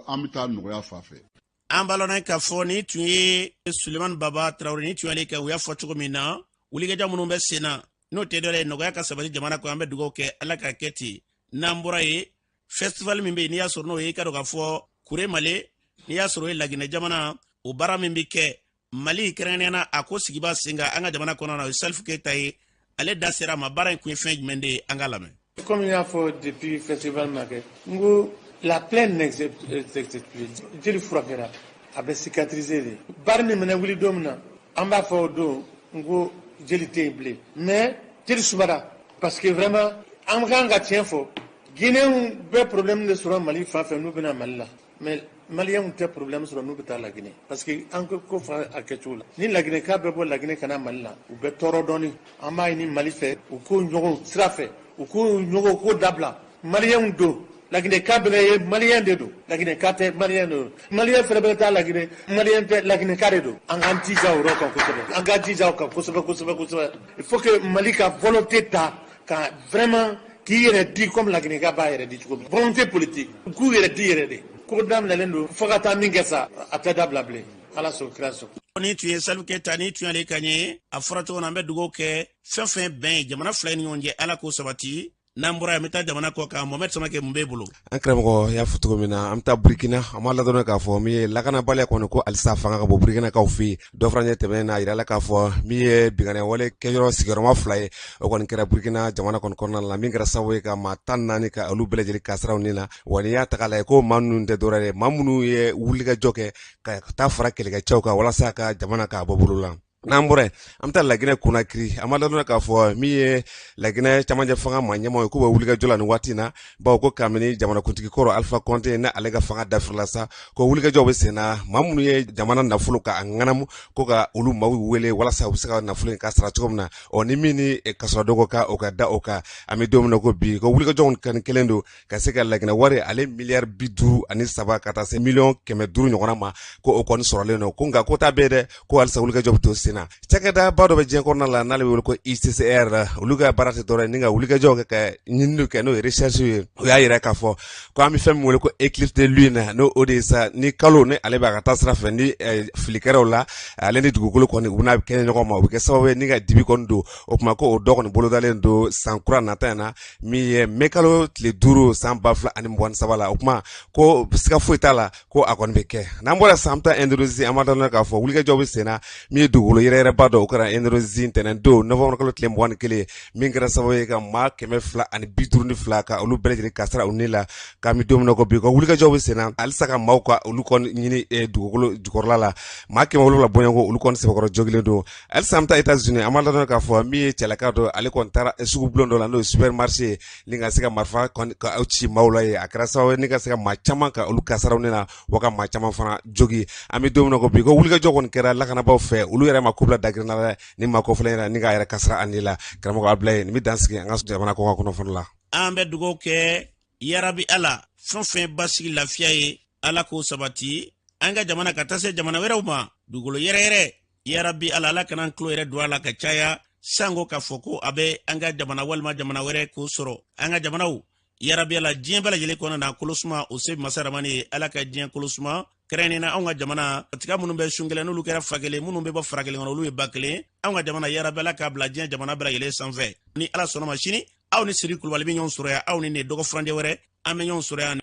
an bɛ taa nɔgɔya fan fɛ. An b'a lɔn k'a fɔ nin tun ye Sulemani Baba Tarawele, nin tun y'ale kɛ. U y'a fɔ cogo min na, wulikajɔ minnu bɛ sen na, n'o tɛ dɔwɛrɛ ye, nɔgɔya ka sabati jamana kɔnɔ. An bɛ dugawu kɛ, Ala ka kɛ ten. N'an bɔra yen, festival min bɛ yen, n'i y'a sɔrɔ n'o ye, i ka dɔn k'a fɔ Kuremale, n'i y'a sɔrɔ o ye Laginɛ jamana, o baara min bɛ kɛ Mali kɛrɛnkɛrɛnnenya na, a ko sigiba sen kan an ka jamana kɔnɔ na, o ye Salifu Keyita ye. Ale da sera a ma. Baara in kun ye fɛn jumɛn de ye? An k'a lamɛn. Comme n y'a fɔ depuis festival ma kɛ, n ko la plaie n'existe plus. Jeli furakɛra, a bɛ cicatriser de. Baara min mana wuli don min na, an b'a fɔ o don n ko jeli tɛ yen bilen, mais jeli sumara, parce que vraiment an kan ka tiɲɛ fɔ, Guinéenw bɛ problème de sɔrɔ Mali fan fɛ n'u bɛna Mali la, mais Maliyɛnw tɛ problème sɔrɔ n'u bɛ taa Laginɛ, parce que an ko ko fa a kɛcogo la. Ni Laginɛka bɛ bɔ Laginɛ ka na Mali la, u bɛ tɔɔrɔ dɔɔni. An b'a ɲini Mali fɛ, u k'o ɲɔgɔn sira fɛ, u k'o ɲɔgɔn ko dabila. Maliyɛnw don, Laginɛka bɛɛ ye maliyɛn de don, Laginɛka tɛ, maliyɛn de don. Maliyɛn fɛnɛ bɛ taa Laginɛ, maliyɛn tɛ, Laginɛka de don. An k'an jija o yɔrɔ kan kosɛbɛ, an k'an jija o kan kosɛbɛ kosɛbɛ kosɛbɛ. Il faut que Mali ka volonté ta ka vraiment k'i yɛrɛ di comme Laginɛka b'a yɛrɛ di cogo min. Volonté politique, u k'u yɛrɛ di yɛrɛ de. Ko daminɛlen don, fo ka taa min kɛ sa, a tɛ dabila bilen. Ala sɔn, kira sɔn. Ni tun ye Salifu Keyita, ni tun y'ale kan ye. A fɔra cogo min na, an bɛ dugawu kɛ, fɛn fɛn bɛn ye jamana fila ni ɲɔgɔn cɛ, Ala k'o sabati. N'an bɔra yan, an bɛ taa jamana kɔ kan. Mohamɛd Samakɛ, mun b'e bolo? An karamɔgɔ y'a fɔ cogo min na, an bɛ taa Burukina. An b'a ladɔnniya k'a fɔ min ye lakanabaliya kɔni, ko halisa fanga ka bon Burukinakaw fɛ yen. Dɔ fana ɲɛ tɛmɛnen na, a yirala k'a fɔ min ye binkanni wale kɛyɔrɔ sigiyɔrɔma 2 ye, o kɔni kɛra Burukina jamana kɔni kɔnɔna la, min kɛra sababu ye ka maa 14 ka olu bɛɛ lajɛlen kasaraw ni na. Wa n'i y'a ta k'a lajɛ, ko maa ninnu tɛ dɔwɛrɛ ye, maa minnu ye wulikajɔ kɛ ka taa fara kɛlɛkɛcɛw kan walasa ka jamana k'a bɔ bolo la. N'an bɔra yen, an bɛ taa Laginɛ Konakiri. An b'a ladɔnniya k'a fɔ min ye Laginɛ camancɛ fanga maa ɲɛmaaw ye, k'u bɛ wulikajɔ la nin waati in na, bawo ko kabini jamanakuntigi kɔrɔ Alpha Conde ni ale ka fanga dafirila sa, ko wulikajɔw bɛ sen na, maa minnu ye jamana nafolo ka ŋanamu, ko ka olu maaw wele walasa u bɛ se ka nafolo in ka sara cogo min na. Ɔ ni min ni kasoladon ka kan, o ka da o kan. An bɛ don min na ko bi, ko wulikajɔw kɔni kɛlen don ka se ka Laginɛ wari ale miliyari 53 ka taa se miliyɔn 500 ɲɔgɔnna ma, ko o kɔni sɔrɔlen don. Ko nka ko ta bɛɛ dɛ, ko halisa wulikajɔ bɛ to sen na. Cakɛdaba dɔ bɛ diɲɛ kɔnɔna la n'ale bɛ wele ko ICCR, olu ka baara tɛ dɔwɛrɛ ni ka wulikajɔw kɛ ka ɲininiw kɛ, n'o ye recherche ye. O y'a yira k'a fɔ ko an bɛ fɛn min wele ko éclipse de lune, n'o o de ye sa ni kalo ni ale b'a ka taa sira fɛ, ni fili kɛra o la, ale ni dugukolo kɔni u bɛna kɛɲɛ ɲɔgɔn ma, o bɛ kɛ sababu ye ni ka dibi kɔni don. O tuma ko o dɔ kɔni bolodalen don san kura nata in na, min ye mɛ kalo tile 5 san 2023 la. O kuma ko siga foyi t'a la ko a kɔni bɛ kɛ. N'an bɔra sisan, an bɛ taa Indonésie. An b'a dɔn k'a fɔ wulikajɔw bɛ sen na, min ye dugukolo yɛrɛyɛrɛba dɔ, o kɛra Indonésie ntɛnɛn don novembre kalo tile 21, min kɛra sababu ye ka maa 252 ka olu bɛɛ lajɛlen kasara u ni la. K'an bɛ don min na ko bi, ka wulikajɔw bɛ sen na halisa ka maaw ka olu kɔni ɲini dugukolo jukɔrɔla la. Maa 700 bɔɲɔgɔnko, olu kɔni sɛbɛkɔrɔ jogilen don. Halisa an bɛ taa États-Unis. An b'a ladɔn k'a fɔ min ye cɛlaka dɔ, ale kɔni taara sugubulon dɔ la, n'o ye supermarché ye, ni ka se ka marifa kɔni ka aw ci maaw la ye. A kɛra sababu ye ni ka se ka maa caman ka olu kasaraw ni na, wa ka maa caman fana jogi. An bɛ don min na ko bi, ko wulikajɔ kɔni kɛra lakanabaaw fɛ, olu yɛrɛ ma ko bila dagirinna la ni maa kɔfɛlen yɛrɛ ni k'a yɛrɛ kasara a ni la. Karamɔgɔ Abulaye, nin bɛ dan sigi an ka jamana kɔkan kunnafoni la. An bɛ dugawu kɛ, yarabi Ala, fɛn fɛn basigi lafiya ye, Ala k'o sabati an ka jamana ka taa se jamana wɛrɛw ma. Dugukolo yɛrɛyɛrɛ, yarabi Ala, Ala kana an tulo yɛrɛ don a la ka caya sanko k'a fɔ ko a bɛ an ka jamana walima jamana wɛrɛ k'o sɔrɔ an ka jamanaw. Yarabi Ala, diɲɛ bɛɛ lajɛlen kɔnɔ na kolosuma, o se masa ramani ye. Ala ka diɲɛ kolosuma, kɛrɛnkɛrɛnnenya anw ka jamana. Tiga minnu bɛ sun kelen, n'olu kɛra fa kelen, minnu bɛ bɔ fara kelen kɔnɔ, olu ye ba kelen. Anw ka jamana, yarabi Ala k'a bila diɲɛ jamana bɛɛ lajɛlen sanfɛ. Ni Ala sɔnna ma, sini aw ni Siri Kulubali bɛ ɲɔgɔn sɔrɔ yan, aw ni ne dɔgɔ furancɛ wɛrɛ, an bɛ ɲɔgɔn sɔrɔ yan.